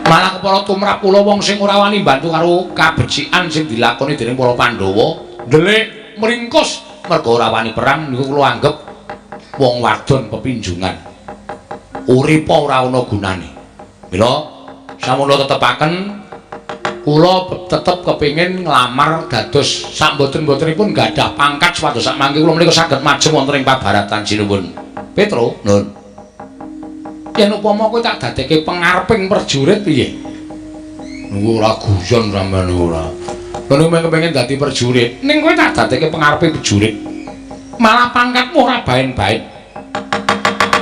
Malah kepara tumrap kula wong sing ora wani mbantu karo kabecikan sing dilakoni dening para Pandhawa, ndelik meringkus mergo ora wani perang niku kula anggep wong wadon pepinjungan. Uripa ora ana gunane. Mila sampun tetepaken kula tetep kepengin nglamar dados sak mboten-mbotenipun gadah pangkat supados sak mangke kula menika saged majeng wonten ing pabaratan sinuwun. Petro, nun. Yen upama kowe tak dadekke pengareping prajurit piye? Niku ora guyon sampean niku ora. Lha nek kepengin dadi prajurit, ning kowe tak dadekke pengareping prajurit. Malah pangkatmu ora baen-baen.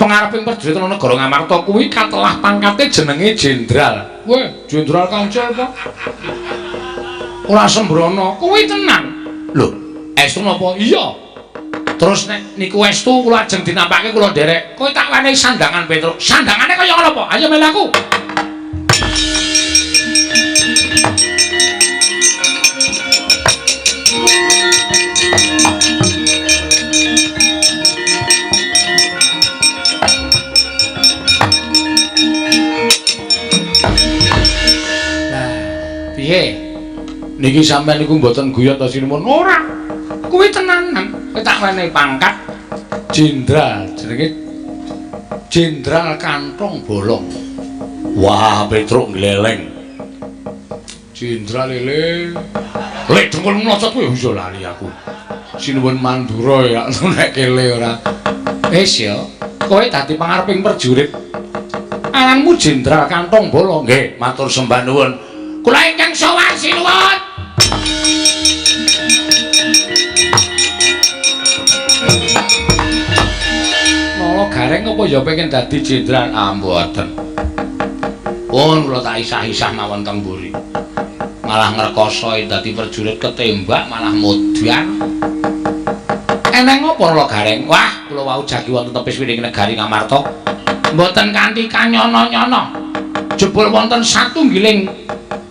Pengareping prajurit ana negara Ngamarta kuwi katelah pangkate jenenge jenderal. Weh, jenderal kancil apa? Ora sembrono, kuwi tenan. Lho, estu napa? Iya. Terus nek niku estu kula ajeng dinampake kula nderek. Kowe tak wenehi sandangan Petruk. Sandangane kaya ngono apa? Ayo melu aku. Lah, piye? Niki sampean niku mboten guyon ta sinuwun? Ora. Kuwi tenanan. Kowe tak wenehi pangkat jenderal, jenenge Jenderal Kantong Bolong. Wah, Petruk gleleng. Jenderal lele. Lek dengkul mlocot kuwi iso lali aku. Sinuwun Mandura ya nek kele ora. Wis ya, kowe dadi pangareping prajurit. Aranmu Jenderal Kantong Bolong. Nggih, matur sembah nuwun. Kula ingkang sowan sinuwun. Mala Gareng apa ya pengen dadi jenderal? Ah, mboten. Pun kula tak isah-isah mawon teng mburi. Malah ngrekoso dadi prajurit ketembak malah modar. Eneng apa Nala Gareng? Wah, kula wau jagi wonten tepis wiring negari Ngamarta. Mboten kanthi kanyono-nyono. Jebul wonten satunggiling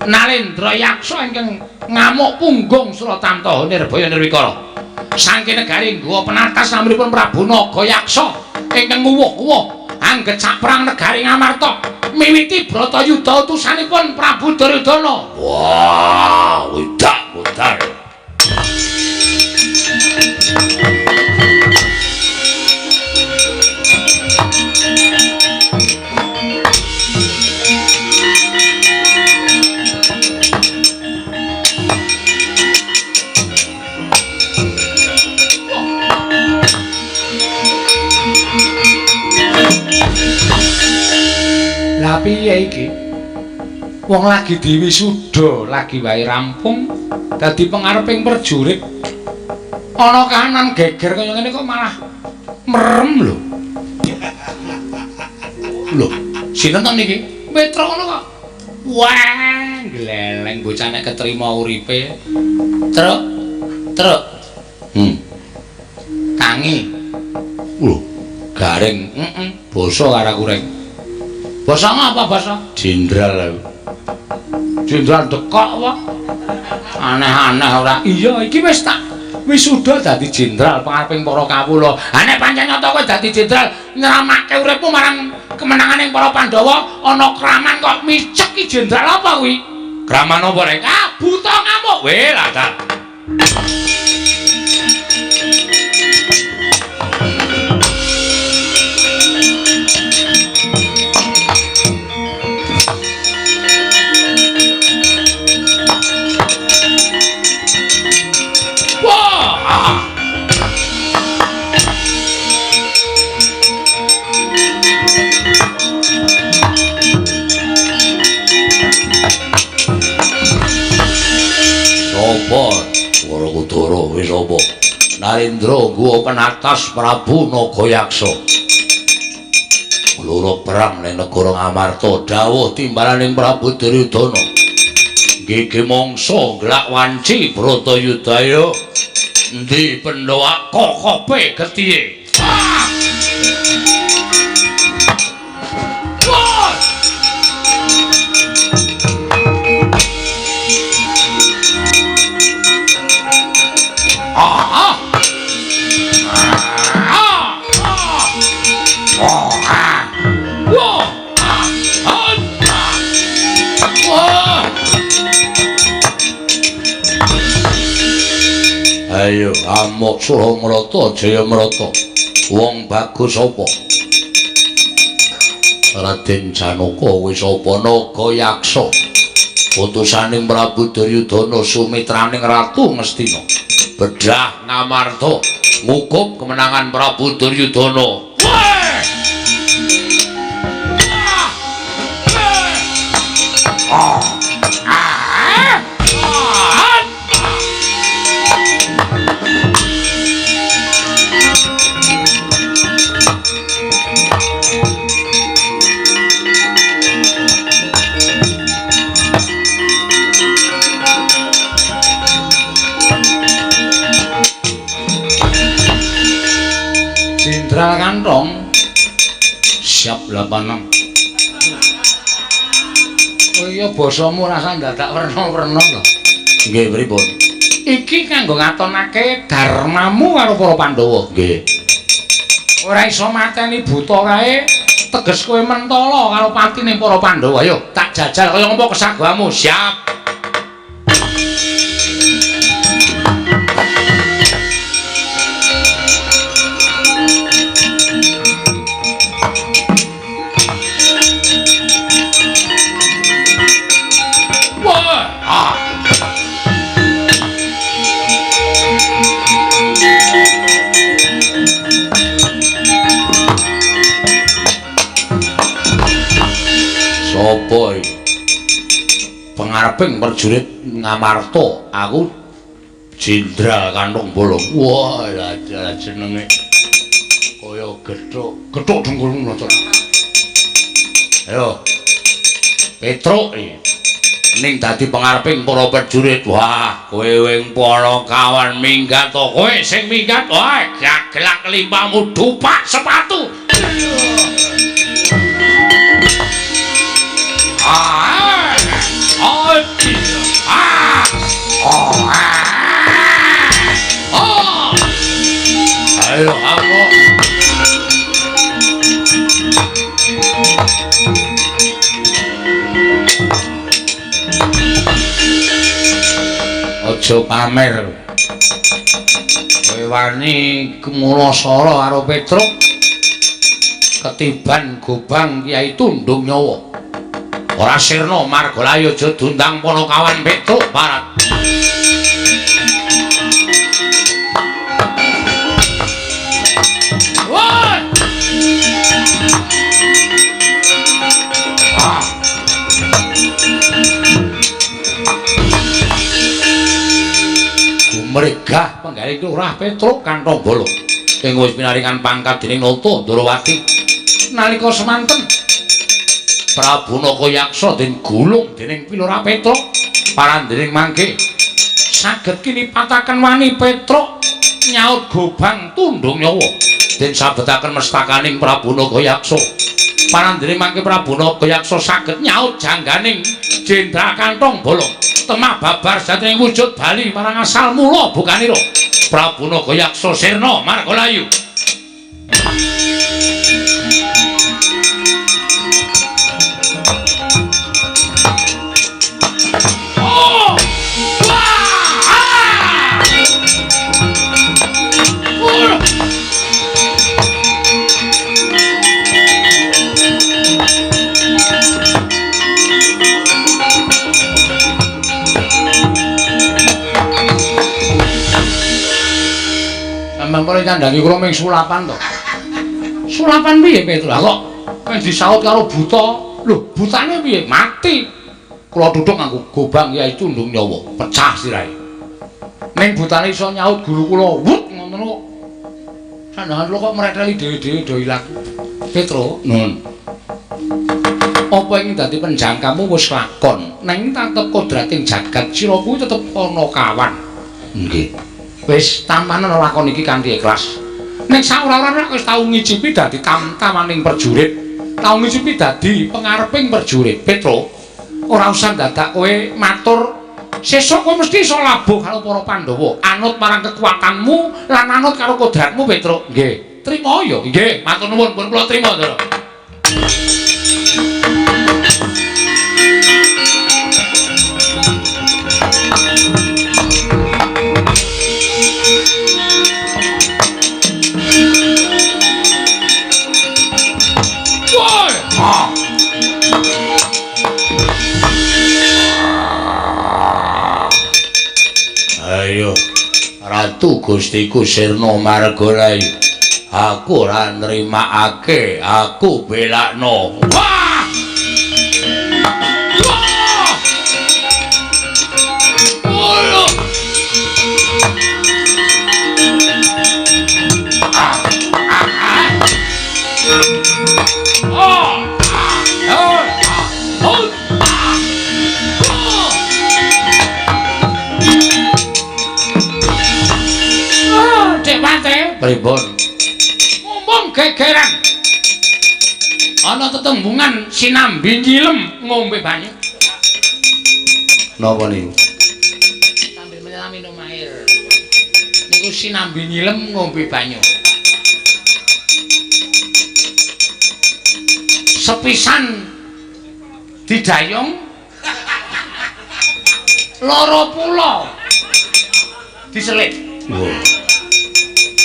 Nalendra Yaksa ingkang ngamuk punggung Suratamta Nirbaya Nirwikara. Saking negari Gowa penatas namanipun Prabu Nagayaksa ingkang nguwuh-uwuh angget saprang negari Ngamarta miwiti Bratayuda utusanipun Prabu Duryudana. Wah, wedak modar. Lah piye iki? Wong lagi diwisuda, lagi wae rampung dadi pengareping prajurit. Ana kahanan geger kaya ngene kok malah merem lho. Lho, sinten to niki? Petruk ngono kok. Wah, gleleng bocah nek ketrima uripe. Truk, truk. Tangi. Lho, Gareng, heeh, basa karo aku reng. Basa ngapa basa? Jenderal aku. Jenderal dekok wae. Aneh-aneh ora. Iya, iki wis tak wisuda dadi jenderal pangareping para kawula. Ha nek pancen nyata kowe dadi jenderal nyramake uripmu marang kemenanganing para Pandhawa, ana kraman kok micek ki jenderal apa kuwi? Kraman apa rek? Ah, buta ngamuk. Weh, lah ta. Sapa? Werkudara wis apa? Narendra ngguwa penatas Prabu Nagayaksa. Loro perang ning negara Ngamarta dawuh timbalaning Prabu Duryudana. Gigi mangsa glak wanci Bratayuda. Endi Pandhawa kokope getihe? Ayo amuk Suramrata Jayamrata. Wong bagus apa? Raden Janaka wis apa Nagayaksa. Utusaning Prabu Duryudana sumitraning Ratu Ngastina. Bedah Ngamarta ngukup kemenangan Prabu Duryudana. Siap 86. Oh iya basamu rasa dadak werna-werna to. Nggih, pripun? Iki kanggo ngatonake dharmamu karo para Pandhawa. Nggih. Ora iso mateni buta kae, teges kowe mentala karo patine para Pandhawa. Ayo, tak jajal kaya ngopo kesaguhamu. Siap. Sapa iki? Pengareping prajurit Ngamarta, aku Jenderal Kantong Bolong. Wah, lah jenenge kaya gethuk, gethuk dengkulmu nonton. Ayo. Petruk iki. Ning dadi pengareping para prajurit. Wah, kowe wing para kawan minggat to. Kowe sing minggat, wah, gagelak limpamu dupak sepatu. Ayo aku. Aja pamer. Kowe wani kemula sara karo Petruk ketiban gobang Kyai Tundung Nyawa. Ora sirna margalayu aja diundang Panakawan Petruk Barat. Woi! Ah. Gumregah penggawe Lurah Petruk Kantong Bolong ing wis pinaringan pangkat dening Nata Ndorowati. Nalika semanten Prabu Nagayaksa den gulung dening Pilurah Petruk parandening mangke saged kinipataken wani Petruk nyaut gobang tundung nyawa den sabetaken mestakaning Prabu Nagayaksa parandening mangke Prabu Nagayaksa saged nyaut jangganing Jenderal Kantong Bolong temah babar satining wujud bali marang asal mula bukanira Prabu Nagayaksa sirna margalayu. Sampeyan kok nyandhangi kula ming sulapan to. Sulapan piye Petruk? Lah kok wis disaut karo buta. Lho, butane piye? Mati. Kula duduk nganggo gobang Kyai Tundung Nyawa, pecah sirahe. Ning butane iso nyaut guru kula, wut ngoten kok. Sandhangan kula kok mreteli dhewe-dhewe do ilang. Petruk, nun. Apa ing dadi penjangkamu wis lakon, nanging tetep kodrating jagat sira kuwi tetep ana kawan. Nggih. Wis tampanen lakon iki kanthi ikhlas. Ning saora-ora wis tau ngicipi dadi tamtamaning prajurit, tau ngicipi dadi pengareping prajurit. Petruk, ora usah dadak kowe matur sesuk kowe mesti iso labuh karo para Pandhawa. Anut marang kekuatanmu lan anut karo kodratmu, Petruk. Nggih. Trima ya. Nggih, matur nuwun pun kula trima, Ndara. Ayo, Ratu Gustiku Sirna Margalayu, aku ora nrimakake, aku belakno. Wah! Wah! Wah! Pripun? Ngomong gegeran. Ana tetembungan sinambi nyilem ngombe banyu. Napa niku? Sambil menyelam minum air. Niku sinambi nyilem ngombe banyu. Sepisan didayung loro pulo diselip. Wah.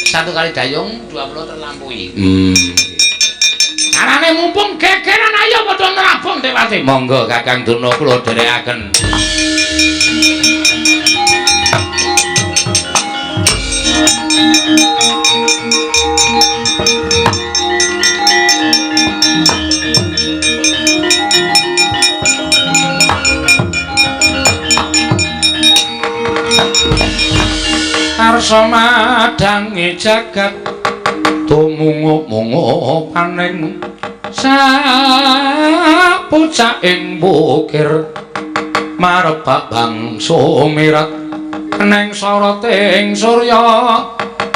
Satu kali dayung, dua pulo terlampaui. Carane mumpung gegeran ayo padha nerabong Dewati. Monggo Kakang Durna kula dherekaken. Karsa madhangi jagat tumungup-mungup paning sapucaking bukir marebak bangsa mirat neng soroting surya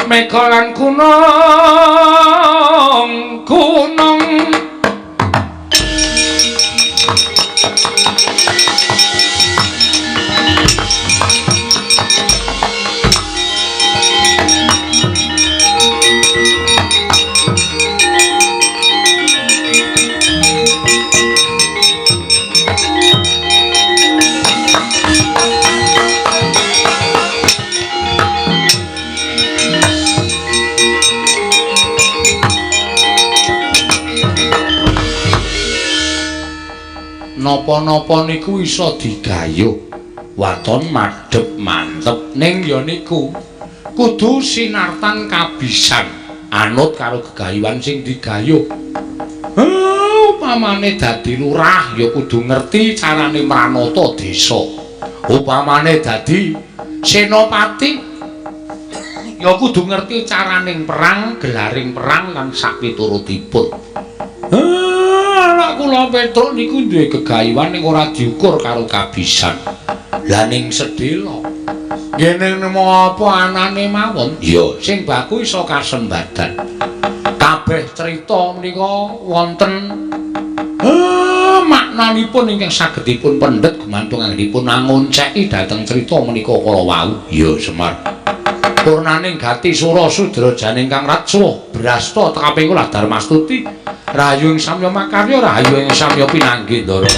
mega lan gunung gunung. Napa-napa niku iso digayuh waton madhep mantep ning ya niku kudu sinartan kabisan anut karo gegayuhan sing digayuh. Upamane dadi lurah ya kudu ngerti carane mranata desa. Upamane dadi senopati ya kudu ngerti caraning perang, gelaring perang lan sapiturutipun. Anak kula Petruk niku duwe gegayuhan ning ora diukur karo kabisan. Lah ning sedhela ngene nemu apa anane mawon? Ya, sing baku iso kasembadan. Kabeh crita menika wonten maknanipun ingkang saged dipun pendhet gumantung anggenipun angonceki dhateng crita menika kala wau. Ya, Semar. Purnaning gati sura sudra janing kang ratsuwa brasta tekaping kula Darmastuti rahayu ing samya makarya rahayu ing samya pinanggih ndara.